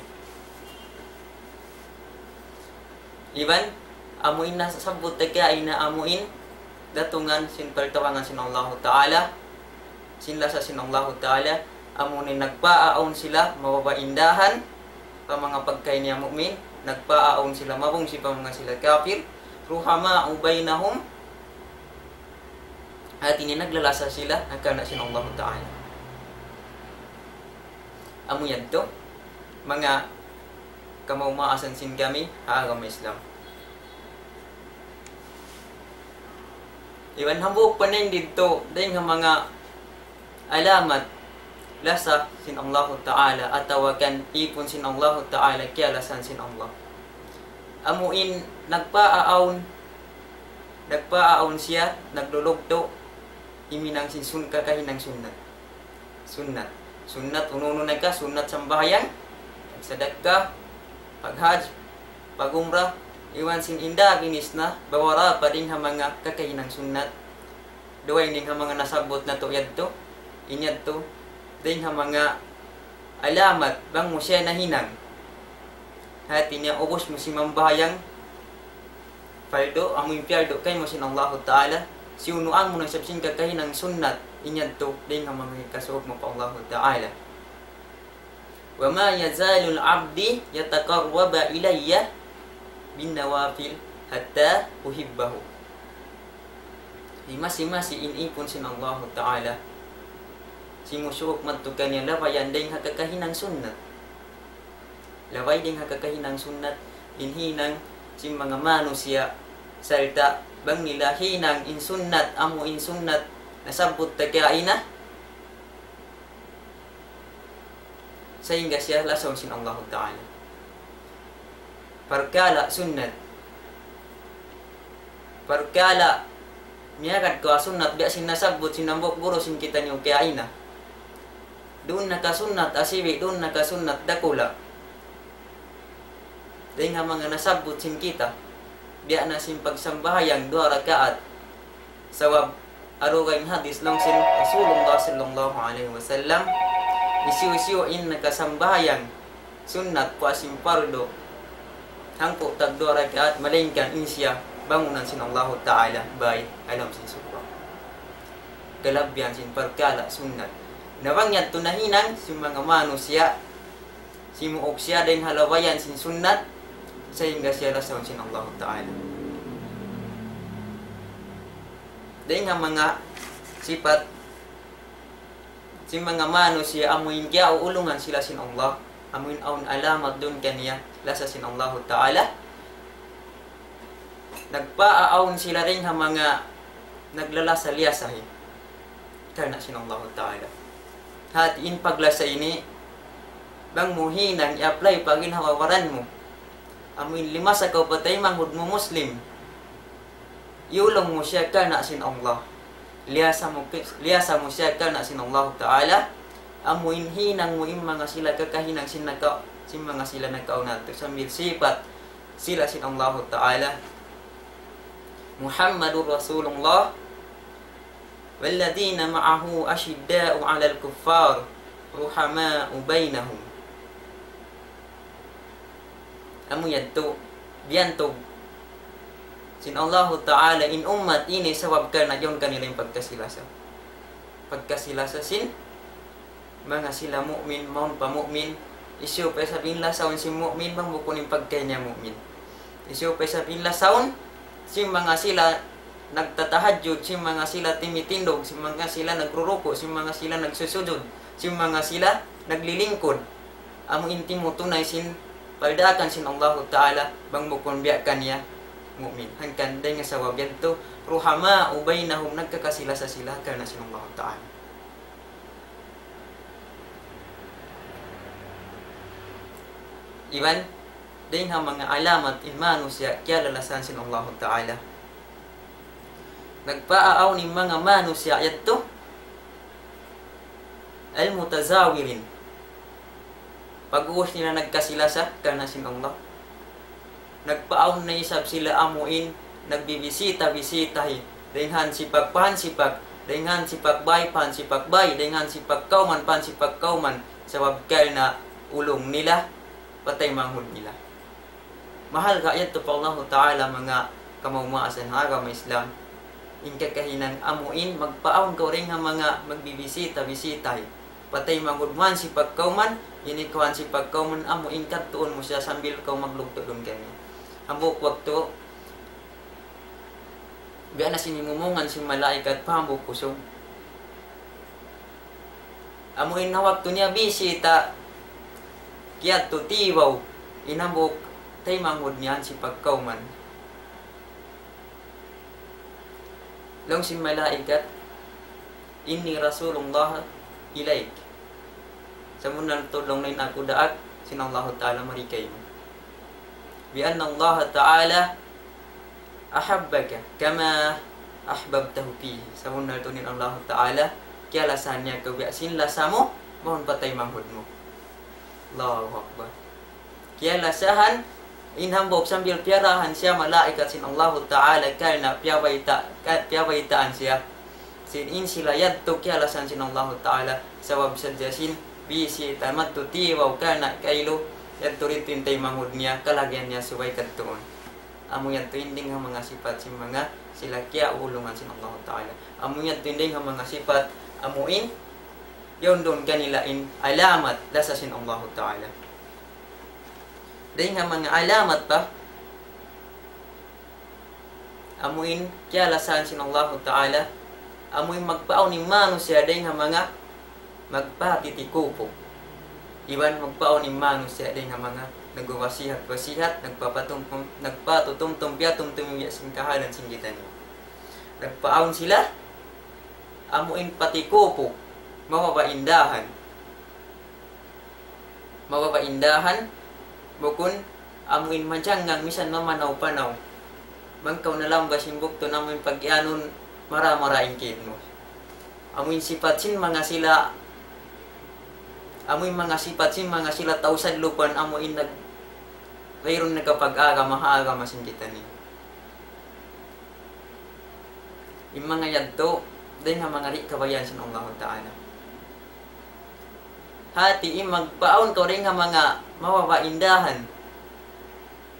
Iban, amu in nasabbut ta kaina amu in datungan sin paltawangan sin Allahu Ta'ala, sin lasa sin Allahu Ta'ala, amu in nagpaawn sila mababa' in dahan pa manga pagkahi niya mu'min, nagpaawn sila mabungsi pa manga sila kafir, رحماء بينهم, hati niya naglalasa sila ha karna' sin Allahu Ta'ala. Amu yadtu, manga kamaas-maasan sin kami ha agama Islam. Iban hambuuk pa in didtu, dayng ha manga alamat lasa sin Allahu Ta'ala, atawa kan ipun sin Allahu Ta'ala, kiyalasahan sin Allah. Amu in nagpaawn, nagpaawn siya, naglulugtu', himinang sin sun-, kakahinang sunnat. Sunnat. Sunnat, unu-unu na ka, sunnat sambahayang, pagsadakka, paghaj, pagumrah, iban sin inda ginis na, bawara pa dayng ha manga kakahinang sunnat. Duwa in dayng ha manga nasabbut natu' yadtu, in yadtu, dayng ha manga alamat, bang mu siya nahinang. Hati niya ubus mu simambahayang, fardu, amu in piyardu kaymu sin Allahu Ta'ala, siyunuan mu na isab sin kakahinang sunnat, in yadtu, dayng ha manga hikasuuk mu pa Allahu Ta'ala. وما يزال عبدي يتقرب إلي بالنوافل حتى أحبه. Di masi-masi in ipun sin Allahu Ta'ala, simusuuk madtu kaniya labayan dayng ha kakahinang sunnat. Labay dayng ha kakahinang sunnat, in hinang sin manga manusiya', sarta' bang nila hinang in sunnat, amu in sunnat, nasabbut ta kaina, sahingga siya lasahun sin Allahu Ta'ala. Parkala' sunnat. Parkala' miyagad kaw ha sunnat, biya' sin nasabbut sin hambuuk guru sin kitaniyu kaina. Duun na ka sunnat asibi', duun na ka sunnat dakula'. Dayng ha manga nasabbut sin kita, biya' na sin pagsambahayang duwa rakaat. Sabab, awn dugaing hadis laung sin Rasulullah sallallahu alayhi wasallam, hisiyu-siyu in nakasambahayang sunnat puas sin pardu, hangpu' tagduwa rakaat, malaingkan in siya bangunan sin Allahu Ta'ala, bay ha lawm sin surga'. Kalabihan sin parkala' sunnat. Na bang yadtu nahinang sin manga manusiya', simuuk siya dayng ha labayan sin sunnat, sahingga siya lasahun sin Allahu Ta'ala. Dayng ha manga sipat sin manga manusiya' amu in kiyauulungan sila sin Allah, amu in awn alamat duun kaniya, lasa sin Allahu Ta'ala. Nagpaawn sila dayng ha manga naglalasa liyasahi. Karna' sin Allahu Ta'ala. Hati in paglasa ini, bang mu hinang i-apply pa ginhawa-baran mu. Amu in limasa kaw pa taymanghud mu Muslim. Iyulung mu siya karna' sin Allah. Liyasa mu, liyasa mu siya karna' sin Allahu Ta'ala. Amu in hinang mu in manga sila kakahinang sin naka-, sin manga sila nakauna tu. Sambil sipat sila sin Allahu Ta'ala. محمد رسول الله والذين معه أشداء على الكفار رحماء بينهم. Amu yadtu, biyantug sin Allahu Ta'ala in ummat ini sabab karna' yaun kanila in pagkasi-lasa. Pagkasi-lasa sin manga sila mu'min, mawn pa mu'min, hisiyu pa isab in lasaun sin mu'min, bang bukun in pagkahi niya mu'min. Hisiyu pa isab in lasaun sin manga sila nagtatahajjud, sin manga sila timitindug, sin manga sila nagruruku', sin manga sila nagsusujud, sin manga sila naglilingkud. Amu in timutunay sin paldaakan sin Allahu Ta'ala, bang bukun biya' kaniya mu'min. Hangkan dayn ha sabab yadtu, رحماء بينهم, nagkakasi-lasa sila karna' sin Allahu Ta'ala. Iban, dayn ha manga alamat in manusiya' kiyalalasahan sin Allahu Ta'ala. Nagpaawn in manga manusiya' yadtu, المتزاورين. Pag'ubus nila nagkasi-lasa karna' sin Allah. Nagpaawn na isab sila amu in nagbibisita-bisitahi. Dayn ha hansipak pa hansipak, dayn ha hansipak bāy pa hansipak bāy, dayn ha hansipak kawman pa hansipak kawman. Sabab karna' ulung nila, pa taymanghud nila. Mahalga' yadtu pa Allahu Ta'ala manga kamaas-maasan ha agama Islam. In kakahinang amu in magpaawn kaw dayn ha manga magbibisita-bisitahi. Pa taymanghud mu hansipak kawman, ini kaw hansipak kawman, amu in kadtuun mu siya sambil kaw maglugtu' duun kaniya. Hambuuk waktu, biya' na sin himumungan sin malaikat pa hambuuk kusug. Amu in ha waktu niya bisita, kiyadtu tiwaw, in hambuuk taymanghud niya hansipak kawman. Laung sin malaikat, إني رسول الله إليك. Sabunnal tuud laung niya in aku daak sin Allahu Ta'ala mari kaymu. بأن الله تعالى أحبك كما أحببته فيه. Sabunnal tuud in Allahu Ta'ala kiyalasahan niya kaw biya' sin lasa mu mawn pa taymanghud mu. Allahu Akbar. Kiyalasahan in hambuuk sambil piyarahan siya malaikat sin Allahu Ta'ala karna' piyabayta', ka-, piyabaytaan siya sin in sila yadtu kiyalasahan sin Allahu Ta'ala sabab sadja sin bisita madtu tiwaw karna' kailu yadtu didtu in taymanghud niya, kalagihan niya subay kadtuun. Amu yadtu in dayn ha manga sipat sin manga sila kiyaulungan sin Allahu Ta'ala. Amu yadtu in dayn ha manga sipat amu in yaun duun kanila in alamat lasa sin Allahu Ta'ala. Dayn ha manga alamat pa, amu in kiyalasahan sin Allahu Ta'ala, amu in magpaawn in manusiya' dayn ha manga magpatitikupu. Iban magpaawn in manusiya' dayn ha manga nagwawasihat-wasihat, nagpapatumtum-, nagpatutumtum, piyatumtum in biya' sin kahalan sin kitaniyu. Nagpaawn sila, amu in patikupu, mababa' in dahan. Mababa' in dahan, bukun amu in manjanggang misan mamanaw-panaw. Bang kaw nalambas in buktu namu' in pag-iyanun mara-mara in kid mu. Amu in sipat sin manga sila, amu in manga sipat sin manga sila tau sadlupan amu in nag-, wayruun nakapag-agama ha agama sin kitaniyu. In manga yadtu, dayn ha manga di' kabayaan sin Allahu Ta'ala. Hati in magpaawn kaw dayn ha manga mababa' in dahan.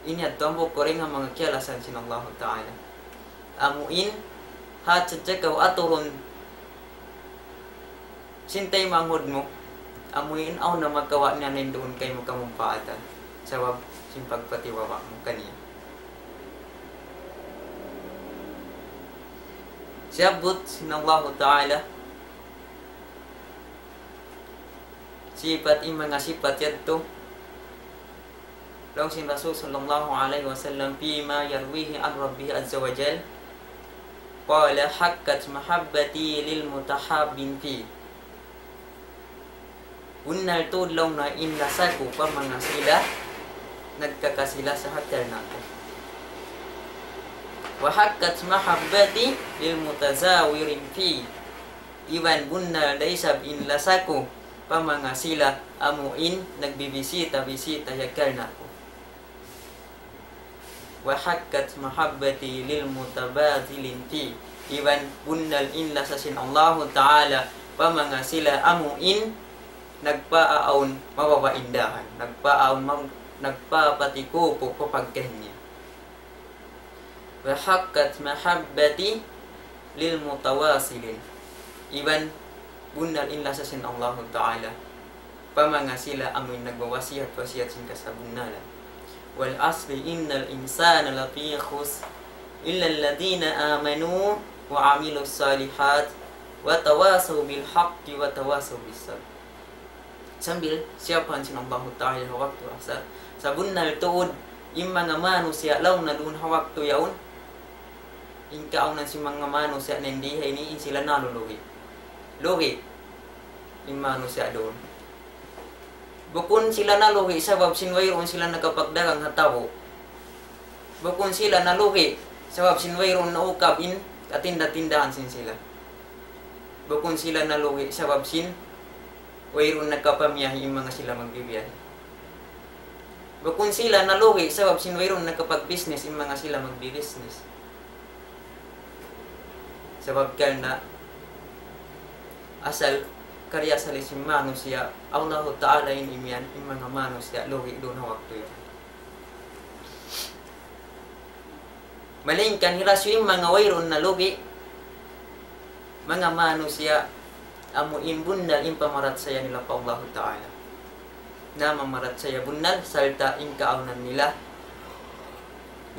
Ini yadtu hambuuk kaw dayn ha manga kiyalasahan sin Allahu Ta'ala. Amu in, hat sadja kaw aturun sin taymanghud mu, amu in awn na makawa' niya na duun kaymu kamumpaatan, sabab sin pagpatiwala' mu kaniya. Siyabbut sin Allahu Ta'ala, sipat in manga sipat yadtu, laung sin Rasul sallallahu alayhi wasallam, فيما يرويه عن ربه عز وجل، قال: حقت محبتي للمتحابين في. Bunnal tuud laung niya in lasa ku pa manga sila nagkakasi-lasa ha karna' ku. وحقت محبتي للمتزاورين في. Iban bunnal da isab in lasa ku pa manga sila amu in nagbibisita-bisita ha karna' ku. وحقت محبتي للمتباذل في. Iban bunnal in lasa sin Allahu Ta'ala pa manga sila amu in nagpaawn mababaindahan, nagpaawn mag-, nagpapatikupu pa pagkahi niya. وحقت محبتي للمتواصلين. Iban bunnal in lasa sin Allahu Ta'ala pa manga sila amu in nagwawasiyat-wasiyat sin kasabunnalan. والعصر إن الإنسان لفي خسر إلا الذين آمنوا وعملوا الصالحات وتواصوا بالحق وتواصوا بالصبر. Sambil siyapahan sin Allahu Ta'ala ha waktu asar. Sabunnal tuud, in manga manusiya' laung na duun ha waktu yaun, in kaawnan sin manga manusiya' na in dihayni, in sila nalulugi'. Lugi' in manusiya' duun. Bukun sila nalugi' sabab sin wayruun sila nakapagdagang ha tabu'. Bukun sila nalugi' sabab sin wayruun naukab in katinda-tindahan sin sila. Bukun sila nalugi' sabab sin wayruun nakapamiyahi in manga sila magbibiyahi. Bukun sila nalugi' sabab sin wayruun nakapagbisnes in manga sila magbibisnes. Sabab karna' asal karna' asal sin manusiya', Allahu Ta'ala in imiyan, in manga manusiya' lugi' duun ha waktu yan. Malayngkan hisiyu in manga wayruun nalugi', manga manusiya' amu in bunnal in pamarachaya nila pa Allahu Ta'ala. Na mamarachaya bunnal, sarta' in kaawnan nila,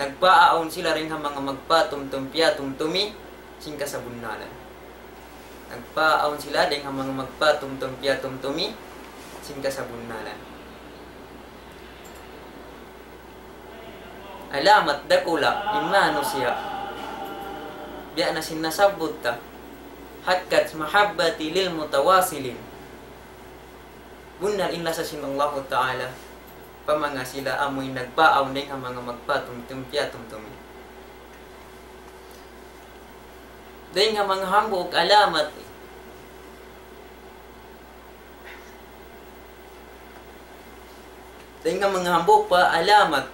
nagpaawn sila dayn ha manga magpatumtum piyatumtumi sin kasabunnalan. Nagpaawn sila dayn ha manga magpatumtum piyatumtumi sin kasabunnalan. Alamat dakula' in manusiya'. Biya' na sin nasabbut ta. حقت محبتي للمتواصلين. Bunnal in lasa sin Allahu Ta'ala pa manga sila amu in nagpaawn dayn ha manga magpatumtum piyatumtumi. Dayn ha manga hambuuk alamat. Dayn ha manga hambuuk pa alamat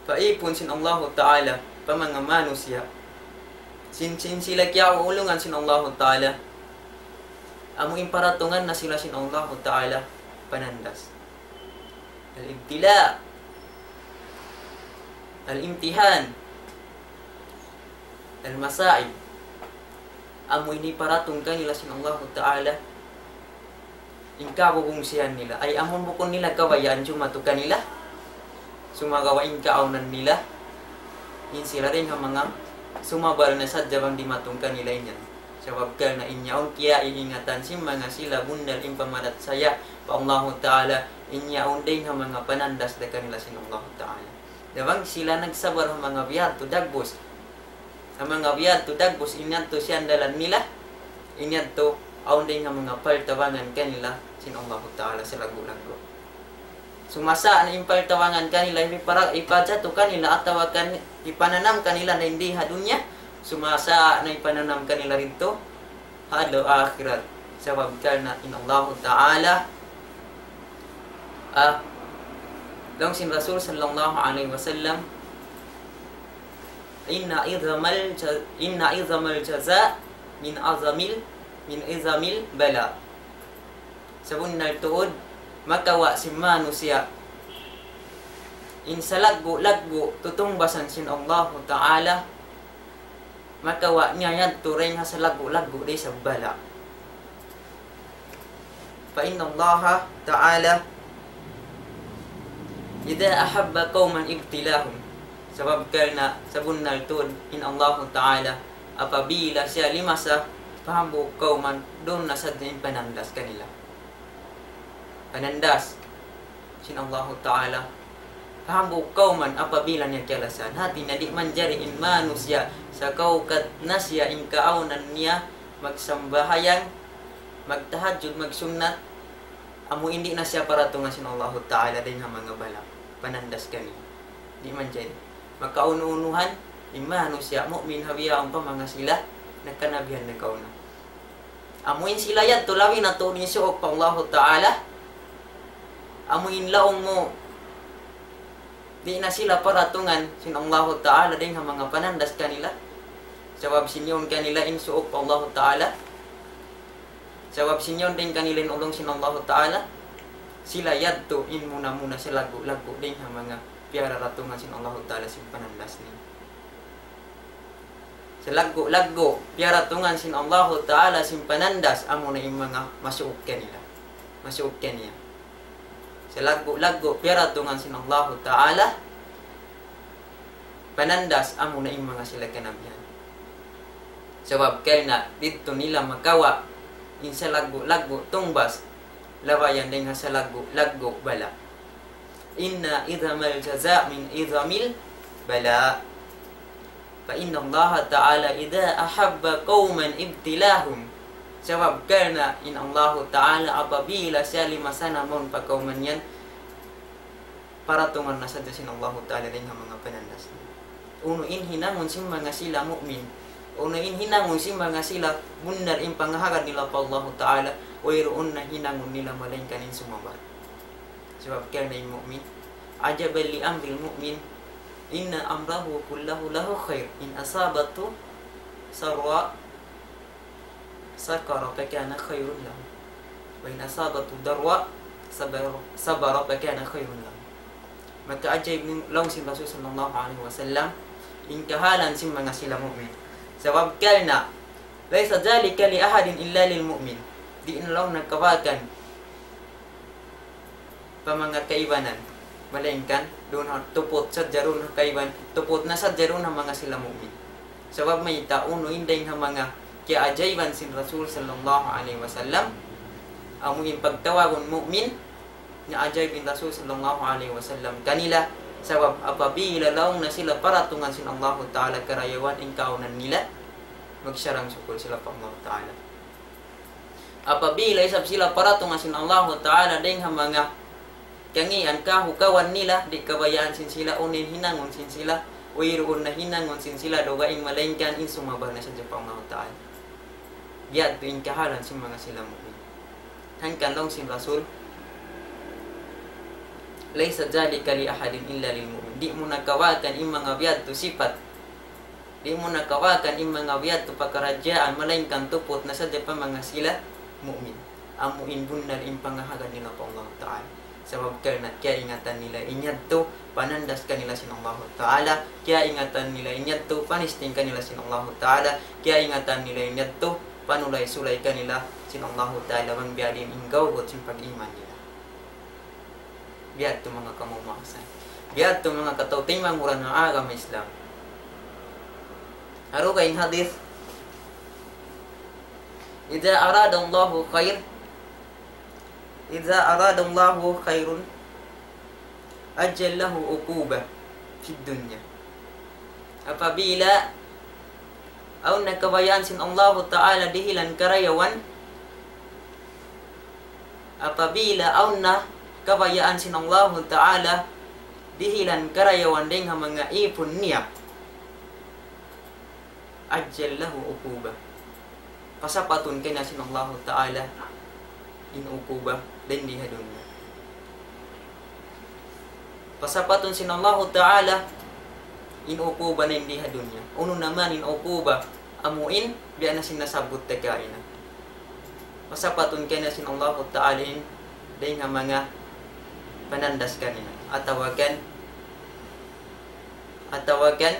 pa ipun sin Allahu Ta'ala pa manga manusiya'. Sin, sin sila kiyaulungan sin Allahu Ta'ala. Amu in paratungan na sila sin Allahu Ta'ala panandas. الابتلاء، الامتحان، المصائب. Amu ini paratung kanila sin Allahu Ta'ala in kabubungsihan nila. Ay amun bukun nila kabayaan jumatu kanila. Sumagawa' in kaawnan nila, in sila dayn ha manga sumabal na sadja bang dimatung kanila in yan. Sabab karna' in yaun kiyaiingatan sin manga sila bunnal in pamarachaya pa Allahu Ta'ala, in yaun dayn ha manga panandas da kanila sin Allahu Ta'ala. Na bang sila nagsabar ha manga biya' yadtu dagbus. Ha manga biya' yadtu dagbus, in yadtu siyandalan nila, in yadtu awn dayn ha manga paltabangan kanila sin Allahu Ta'ala salaggu'-laggu'. Sumasa na in paltabangan kanila, ipipara-, ipajatu kanila atawa kan, ipananam kanila na in di ha dunya, sumasa na ipananam kanila didtu ha adlaw akhirat. Sabab karna' in Allahu Ta'ala, ah, laung sin Rasul sallallahu alayhi wasallam, إن عظم الج-، إن عظم الجزاء من عظم ال-، من عظم البلاء. Sabunnal tuud, makawa' sin manusiya' in salaggu'-laggu' tutungbasan sin Allahu Ta'ala, makawa' niya yadtu dayn ha salaggu'-laggu' da isab bala'. فإن الله تعالى إذا أحب قوما ابتلاهم. Sabab karna' sabunnal tuud in Allahu Ta'ala, apabila siya limasa pa hambuuk kawman, duun na sadja in panandas kanila. Panandas sin Allahu Ta'ala pa hambuuk kawman apabila niya kiyalasahan. Hati niya di' manjari in manusiya' sakawkat na siya in kaawnan niya magsambahayang, magtahajjud, magsunnat, amu in di' na siya paratungan sin Allahu Ta'ala dayn ha manga bala'. Panandas kaniya. Di' manjari. Makaunu-unuhan in manusiya' mu'min ha bihaun pa manga sila nagkanabihan nakauna. Amu in sila yadtu labi na tuud in suuk pa Allahu Ta'ala. Amu in laung mu, Di' na sila paratungan sin Allahu Ta'ala dayn ha manga panandas kanila. Sabab sin yaun kanila in suuk pa Allahu Ta'ala. Sabab sin yaun dayn kanila in ulung sin Allahu Ta'ala. Sila yadtu in muna-muna salaggu'-laggu' dayn ha manga piyaratungan sin Allahu Ta'ala sin panandas niya. Salaggu'-laggu' piyaratungan sin Allahu Ta'ala sin panandas, amuna in manga masuuk kanila. Masuuk kaniya. Salaggu'-laggu' piyaratungan sin Allahu Ta'ala panandas, amuna in manga sila kanabihan. Sabab karna' didtu nila makawa' in salaggu'-laggu' tungbas, labayan dayn ha salaggu'-laggu' bala'. إن عظم الجزاء من عظم البلاء. فإن الله تعالى إذا أحب قوما ابتلاهم. Sabab karna' in Allahu Ta'ala apabila siya limasan mawn pa kawman yan, paratungan na sadja sin Allahu Ta'ala dayn ha manga panandas niya. Unu in hinangun sin manga sila mu'min. Unu in hinangun sin manga sila bunnal in pangahagad nila pa Allahu Ta'ala. Wayruun na hinangun nila malaingkan in sumabar. Sabab karna' in mu'min. عجبا لأمر المؤمن إن أمره كله له خير إن أصابته سراء شكر فكان خيرا له وإن أصابته ضراء صبر, صبر فكان خيرا له. Maka ajaib in laung sin Rasul sallallahu alayhi wasallam, in kahalan sin manga sila mu'min. Sabab karna', ليس ذلك لأحد إلا للمؤمن. Di' na laung niya kabakan pa manga kaibanan. Malaingkan, duun ha tuput sadja duun ha kaiban, tuput na sadja duun ha manga sila mu'min. Sabab mayta', unu in dayn ha manga kiyaajaiban sin Rasul sallallahu alayhi wasallam, amu in pagtawagun mu'min, na ajaib in Rasul sallallahu alayhi wasallam kanila, sabab apabila laung na sila paratungan sin Allahu Ta'ala karayawan in kaunan nila, magsarang-sukul sila pa Allahu Ta'ala. Apabila isab sila paratungan sin Allahu Ta'ala dayn ha manga kangian kahukawan nila, di' kabayaan sin sila, unu in hinangun sin sila, wayruun na hinangun sin sila dugaing malaingkan in sumabar na sadja pa Allahu Ta'ala. Biyadtu in kahalan sin manga sila mu'min. Hangkan laung sin Rasul, ليس ذلك لأحد إلا للمؤمن. Di' mu na kawakan in manga biyadtu sipat. Di' mu na kawakan in manga biyadtu pakaradjaan, malaingkan tuput na sadja pa manga sila mu'min. Amu in bunnal in pangahagad nila pa Allahu Ta'ala. Sabab karna' kiyaingatan nila in yadtu, panandas kanila sin Allahu Ta'ala, kiyaingatan nila in yadtu, panisting kanila sin Allahu Ta'ala, kiyaingatan nila in yadtu, panulay-sulay kanila sin Allahu Ta'ala, bang biya' diin in gawgut sin pag-iman nila. Biyadtu manga kamumaasan. Biyadtu manga kataw-taymanghuran ha agama Islam. Aru ka in hadith, إذا أراد الله خير، إذا أراد الله خير، عجل له عقوبة في الدنيا. Apabila awn na kabayaan sin Allahu Ta'ala dihilan karayawan, apabila awn na kabayaan sin Allahu Ta'ala dihilan karayawan dayn ha manga ipun niya, عجل له عقوبة. Pasapatun kaniya sin Allahu Ta'ala in uquba dayn di ha dunya. Pasapatun sin Allahu Ta'ala in uquba dayn di ha dunya. Unu na man in uquba, amu in biya' na sin nasabbut ta kaina. Pasapatun kaniya sin Allahu Ta'ala in dayn ha manga panandas kaniya. Atawa kan, atawa kan,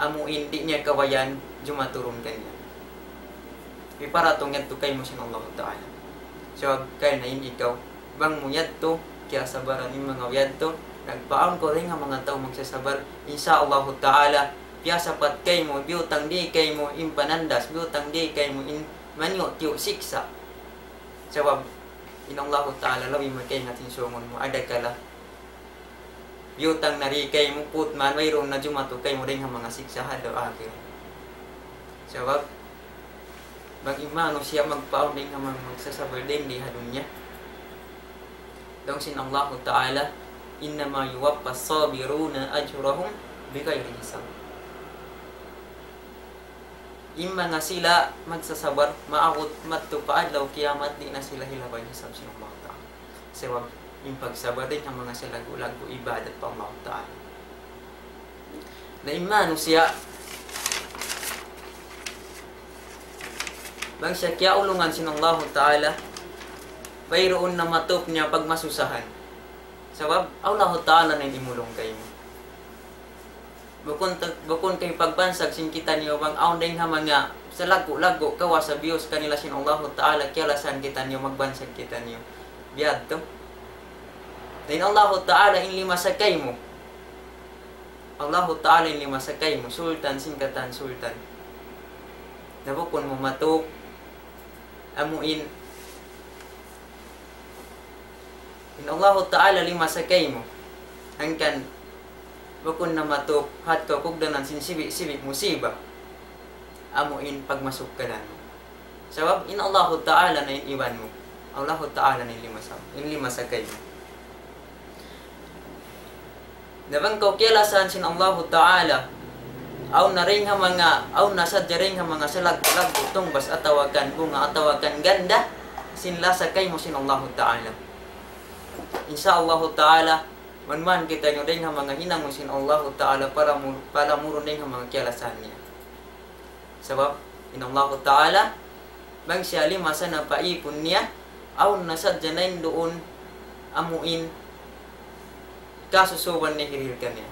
amu in di' niya kabayaan jumaturun kaniya. Hiparatung yadtu kaymu sin Allahu Ta'ala. Sabab karna' in ikaw, bang mu yadtu kiyasabaran in manga yadtu, nagpaawn kaw dayn ha manga tau magsasabar, insya Allahu Ta'ala, piyasapat kaymu, biyutang di kaymu in panandas, biyutang di kaymu in maniyu'-tiyu' siksa'. Sabab in Allahu Ta'ala labi makaingat sin sungun mu, adakala biyutang na di kaymu, putman, wayruun na jumatu kaymu dayn ha manga siksa' ha adlaw akhirat. Sabab bang in manusiya' magpaawn dayn ha manga magsasabar dayn di ha dunya, laung sin Allahu Ta'ala, إنما يوفى الصابرون أجرهم بغير حساب. In manga sila magsasabar, maabut madtu pa adlaw kiyamat, di' na sila hilabay hisab sin Allahu Ta'ala. Sabab in pagsabar dayn ha manga salaggu'-laggu' ibadat pa Allah Ta'ala. Na in manusiya', bang siya kiyaulungan sin Allah Ta'ala, wayruun na matup niya pagmasusahan. Sabab, Allah Ta'ala na in imulung kaymu. Bukun ta-, bukun kay pagbansag sin kitaniyu bang awn dayn ha manga salaggu'-laggu' kawasa biyus kanila sin Allahu Ta'ala, kiyalasahan kitaniyu, magbansag kitaniyu. Biya' yadtu. Dayn Allahu Ta'ala in limasa kaymu. Allahu Ta'ala in limasa kaymu, sultan sin katan sultan. Na bukun mu matup, amu in In Allahu Ta'ala limasa kaymu. Hangkan, bukun na matup, hat kaw kugdanan sin sibi'-sibi' musiba. Amu in pagmasuk kalan mu. Sabab in Allahu Ta'ala na in iban mu. Allahu Ta'ala na in limasa, in limasa kaymu. Na bang kaw kiyalasahan sin Allahu Ta'ala, awn na dayn ha manga, awn na sadja dayn ha manga salaggu'-laggu' tungbas atawa kan bunga atawa kan ganda, sin lasa kaymu sin Allahu Ta'ala. Insya Allahu Ta'ala, manman kitaniyu dayn ha manga hinangun sin Allahu Ta'ala, para mu-, para murun dayn ha manga kiyalasahan niya. Sabab, in Allahu Ta'ala, bang siya limasa na pa ipun niya, awn na sadja na in duun, amu in, kasusuban niya hirihil kaniya.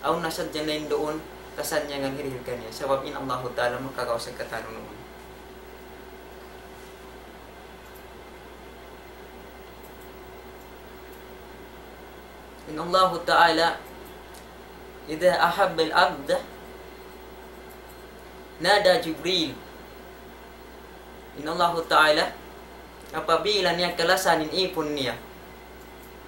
Awn na sadja na in duun, kasannyangan hirihil kaniya. Sabab in Allahu Ta'ala makakausag katan unu-unu. In Allahu Ta'ala, إذا أحب العبد نادى جبريل. In Allahu Ta'ala, apabila niya kalasahan in ipun niya,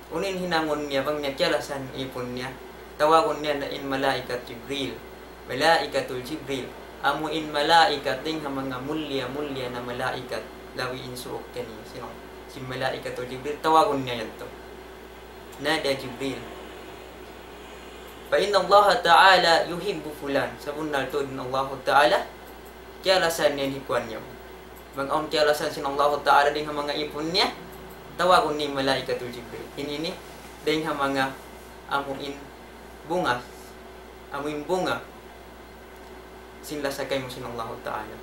unu in hinangun niya bang niya kiyalasahan in ipun niya, tawagun niya na in malaikat Jibril. Malaikatul Jibril. Amu in malaikat dayn ha manga mulliya-mulliya na malaikat. Labi in suuk kaniya. Sino? Sin Malaikatul Jibril. Tawagun niya yadtu. Nada Jibril. فإن الله تعالى يحب فلان. Sabunnal tuud in Allahu Ta'ala, kiyalasahan niya in hikuan niya. Bang awn kiyalasahan sin Allahu Ta'ala dayn ha manga ipun niya, tawagun niya in Malaikatul Jibril. In ini, dayn ha manga amu in bunga, amu in bunga sin lasa kaymu sin Allahu Ta'ala.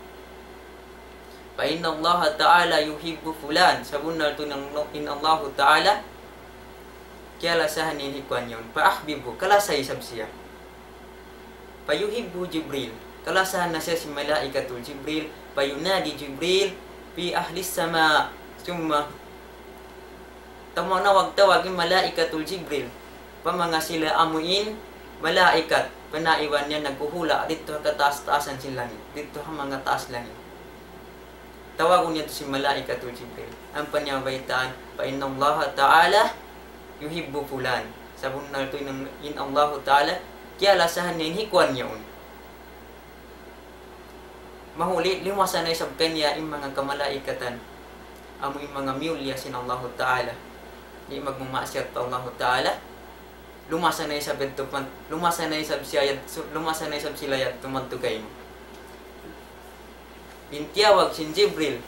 فإن الله تعالى يحب فلان. Sabunnal tuud in, in Allahu Ta'ala, kiyalasahan niya in hikuan yaun. فأحببه, kalasahi isab siya. فيحبه جبريل. Kalasahan na siya sin Malaikatul Jibril. فينادي جبريل في أهل السماء. Summa tamanawag-tawag in Malaikatul Jibril pa manga sila amu in malaikat, panaiban niya naghuhula' didtu ha kataas-taasan sin langit, didtu ha manga taas langit. Tawagun niya yadtu sin Malaikatul Jibril. Ampa niya baytaan, فإن الله تعالى يحب فلان. Sabunnal tuud in, in Allahu Ta'ala, kiyalasahan niya in hikuan yaun. Mahuli, limasa na isab kaniya in manga kamalaikatan. Amu in manga miyulliya sin Allahu Ta'ala. Di' magmamaksiyat pa Allahu Ta'ala. Lumasa na isab yadtu pan-, lumasa na isab siya yad-, su-, lumasa na isab sila yadtu madtu kaymu. In tiyawag sin Jibril.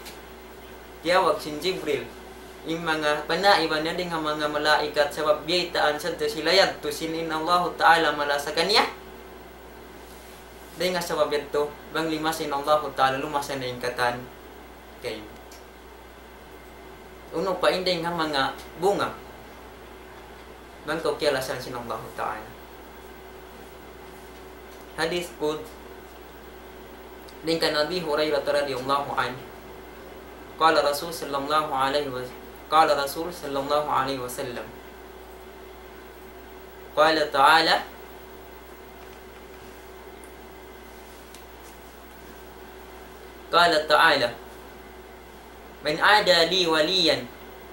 Tiyawag sin Jibril. In manga panaiban niya dayn ha manga malaikat sabab biyaytaan sadja sila yadtu sin in Allahu Ta'ala malasa kaniya. Dayn ha sabab yadtu, bang limasa in Allahu Ta'ala, lumasa na in katan kaymu. Unu pa in dayn ha manga bunga. Bang kaw kiyalasahan sin Allahu Ta'ala. Hadith qud-, dayn kan Abi Hurairah radhiyallahu anhu. قال رسول صلى الله عليه وس-، قال رسول صلى الله عليه وسلم. قال تعالى، قال تعالى: من عادى لي وليا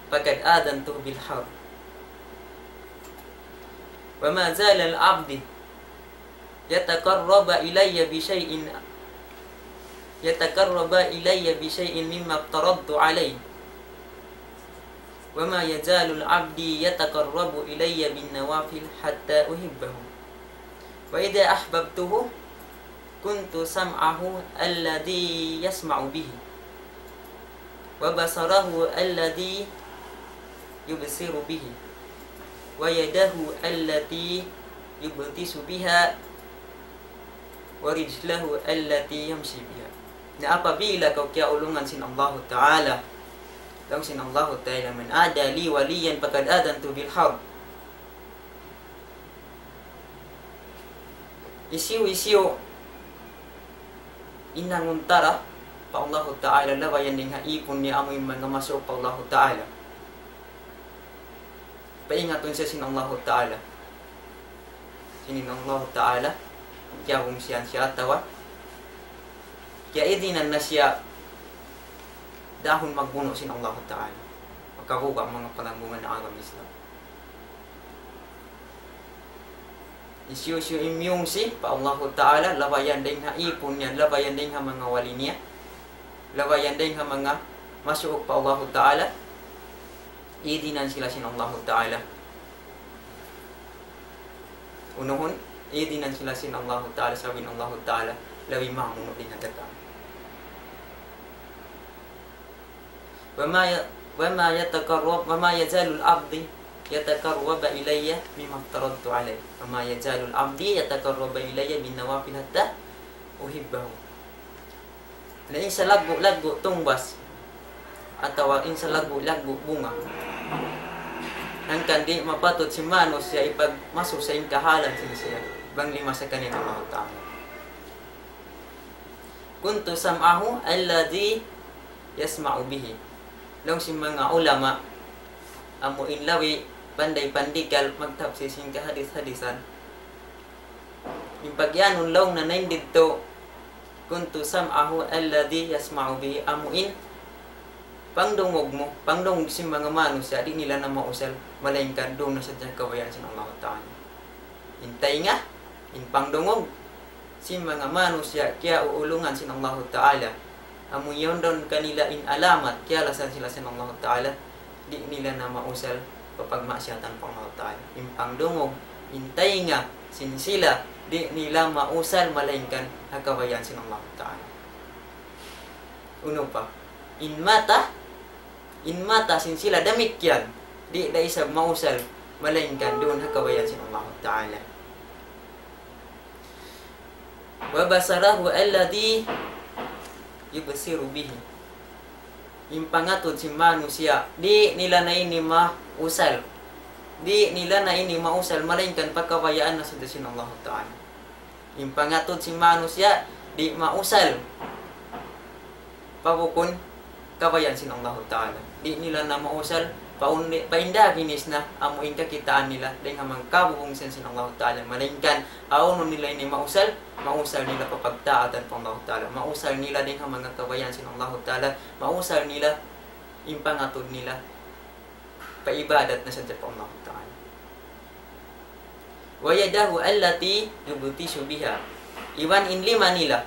فقد آذنته بالحرب. وما زال العبد يتقرب إلي بشيء، يتقرب إلي بشيء مما افترضت عليه. وما يزال عبدي يتقرب إلي بالنوافل حتى أحبه. وإذا أحببته كنت سمعه الذي يسمع به، وبصره الذي يبصر به، ويده التي يبطش بها، ورجله التي يمشي بها. Na apabila kaw kiyaulungan sin Allahu Ta'ala, laung sin Allahu Ta'ala, من عادى لي وليا فقد آذنته بالحرب. Hisiyu-siyu in nanguntara pa Allahu Ta'ala, labayan dayn ha ipun niya amu in manga masuuk pa Allahu Ta'ala. Paingatun siya sin Allahu Ta'ala. Sin in Allahu Ta'ala, kiyabungsihan siya atawa kiyaidhinan na siya dahun magbunu' sin Allahu Ta'ala. Makabuga' manga palanggungan agama Islam. Hisiyu-siyu in miyungsi pa Allahu Ta'ala, labayan dayn ha ipun niya, labayan dayn ha manga wali niya, labayan dayn ha manga masuuk pa Allahu Ta'ala, idhinan sila sin Allahu Ta'ala. Unuhun, idhinan sila sin Allahu Ta'ala, sabab in Allahu Ta'ala labi mamunu' dayn ha katan. وما ي-، وما يتقرب، وما يزال العبد يتقرب إلي مما افترضت عليه. وما يزال العبد يتقرب إلي بالنوافل حتى أحبه. Na in salaggu'-laggu' tungbas, atawa in salaggu'-laggu' bunga, hangkan di' mapatut sin manusiya' ipagmasu' sa in kahalan sin siya, bang limasa kaniya in Allahu Ta'ala. كنت سمعه الذي يسمع به. Laung sin manga ulama, amu in labi panday pandikal magtapsir sin kahadis-hadisan. In pagiyanun laung niya na in didtu, كنت سمعه الذي يسمع به, amu in pangdungug mu, pangdungug sin manga manusiya', di' nila na mausal, malaingkan duun na sadja kabayaan sin Allahu Ta'ala. In taynga, in pangdungug sin manga manusiya' kiyauulungan sin Allahu Ta'ala. Amu yaun duun kanila in alamat, kiyalasahan sila sin Allahu Ta'ala, di' nila na mausal pa pagmaksiyatan pa Allahu Ta'ala. In pangdungug, in taynga sin sila, di' nila mausal malaingkan ha kabayaan sin Allahu Ta'ala. Unu pa, in mata, in mata sin sila damikkiyan, di' da isab mausal malaingkan duun ha kabayaan sin Allahu Ta'ala. وبصره الذي يبصر به. In pangatud sin manusiya', di' nila na ini mausal. Di' nila na ini mausal, malaingkan pa kabayaan na sadja sin Allahu Ta'ala. In pangatud sin manusiya', di' mausal pa bukun kabayaan sin Allahu Ta'ala. Di' nila na mausal, pa un-, pa in daginis na amu in kakitaan nila, dayn ha manga kabubungsihan sin Allahu Ta'ala. Malaingkan, awn nila ini mausal, mausal nila pa pagtaatan pa Allahu Ta'ala. Mausal nila dayn ha manga kabayaan sin Allahu Ta'ala. Mausal nila, in pangatud nila, pa ibadat na sadja pa Allahu Ta'ala. ويده التي يبطش بها. Iban in lima nila,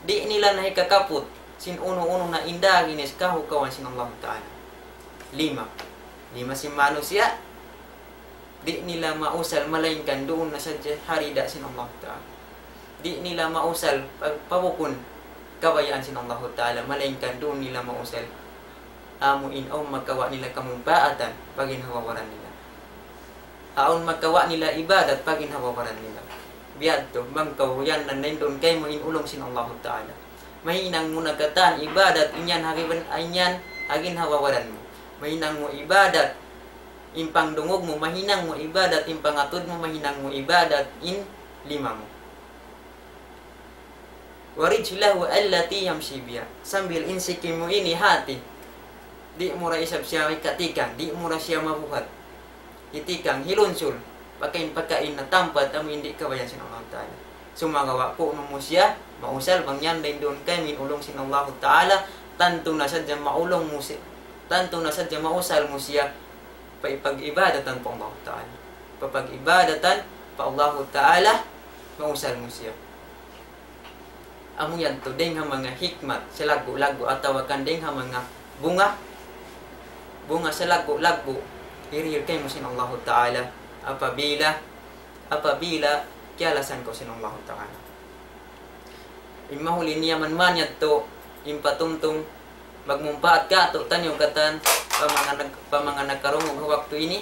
di' nila na hikakaput sin unu-unu na in daginis kahugawan sin Allahu Ta'ala. Lima. Lima sin manusiya', di' nila mausal malaingkan duun na sadja ha rida sin Allahu Ta'ala. Di' nila mausal pa-, pa bukun kabayaan sin Allahu Ta'ala, malaingkan duun nila mausal amu in awn makawa' nila kamumpaatan pa ginhawa-baran nila. Awn makawa' nila ibadat pa ginhawa-baran nila. Biya' yadtu, bang kaw yan na nindun kaymu in ulung sin Allahu Ta'ala. Mahinang mu na katan ibadat in yan ha giban-, in yan ha ginhawa-baran mu. Mahinang mu ibadat in pangdungug mu, mahinang mu ibadat in pangatud mu, mahinang mu ibadat in lima mu. ورجله التي يمشي بها. Sambil in siki mu ini hati, di' mu da isab siya hikatikang, di' mu da siya mabuhat. Hitikang, hilunsul, pakain-pakain na tampat amu in di' kabayaan sin Allahu Ta'ala. Sumagawa' kunu' mu siya mausal, bang yan dayn duun kaymu in ulung sin Allahu Ta'ala, tantu na sadja maulung mu si-, tantu na sadja mausal mu siya pa ipag-ibadatan pa Allahu Ta'ala. Pa pag-ibadatan pa Allahu Ta'ala, mausal mu siya. Amu yadtu dayn ha manga hikmat salaggu'-laggu' atawa kan dayn ha manga bunga, bunga salaggu'-laggu', hirihil kaymu sin Allahu Ta'ala apabila, apabila kiyalasahan kaw sin Allahu Ta'ala. In mahuli niya man, man yadtu in patumtum magmumpaat kātu'niyu katan, pa manga nag-, pa manga nakarungug ha waktu ini.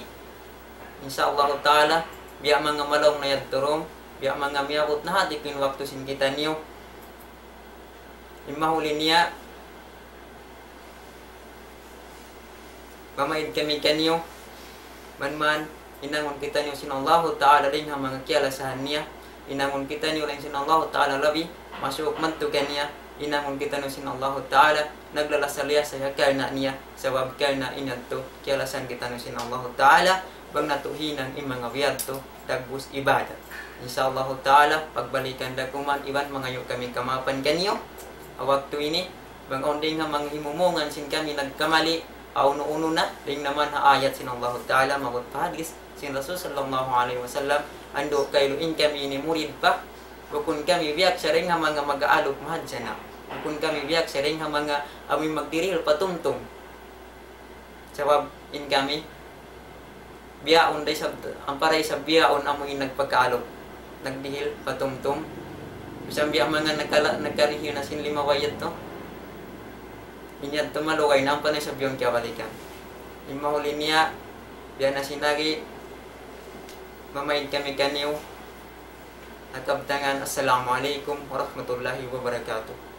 Insya Allah Ta'ala, biya' manga malaung na yadtu dum, biya' manga miyabut na ha hāti ku in waktu sin kitaniyu. In mahuli niya, mamaid kami kaniyu, manman, hinangun kitaniyu sin Allahu Ta'ala dayn ha manga kiyalasahan niya, hinangun kitaniyu dayn sin Allahu Ta'ala labi masuuk madtu kaniya, hinangun kitaniyu sin Allahu Ta'ala naglalasa-liyasa ha karna' niya, sabab karna' in yadtu kiyalasahan kitaniyu sin Allahu Ta'ala, bang natu' hinang in manga biya' yadtu dagbus ibadat. Insya Allahu Ta'ala, pagbalikan da kuman iban mangayu' kami kamaapan kaniyu ha waktu ini, bang awn dayn ha manga himumungan sin kami nagkamali, ha unu-unu na, dayn naman ha ayat sin Allahu Ta'ala, maabut pa hadith sin Rasul sallallahu alayhi wasallam, andu' kailu in kami ini murid pa, bukun kami biya' siya dayn ha manga mag-aaluk mahadjana'. Bukun kami biya' siya dayn ha manga amuin magdirihil patumtum. Sabab in kami, bihaun da isab, ampa da isab bihaun amuin nagpakaaluk, nagdihil patumtum. Bisan biya' manga nagkala-, nagkarihil na sin lima way yadtu. In yadtu malugay na ampa na isab yaun kiyabalikan. In mahuli niya, biya' na sin agi, mamaid kami kaniyu ha kabtangan. Assalamu alaykum warahmatullahi wabarakatuh.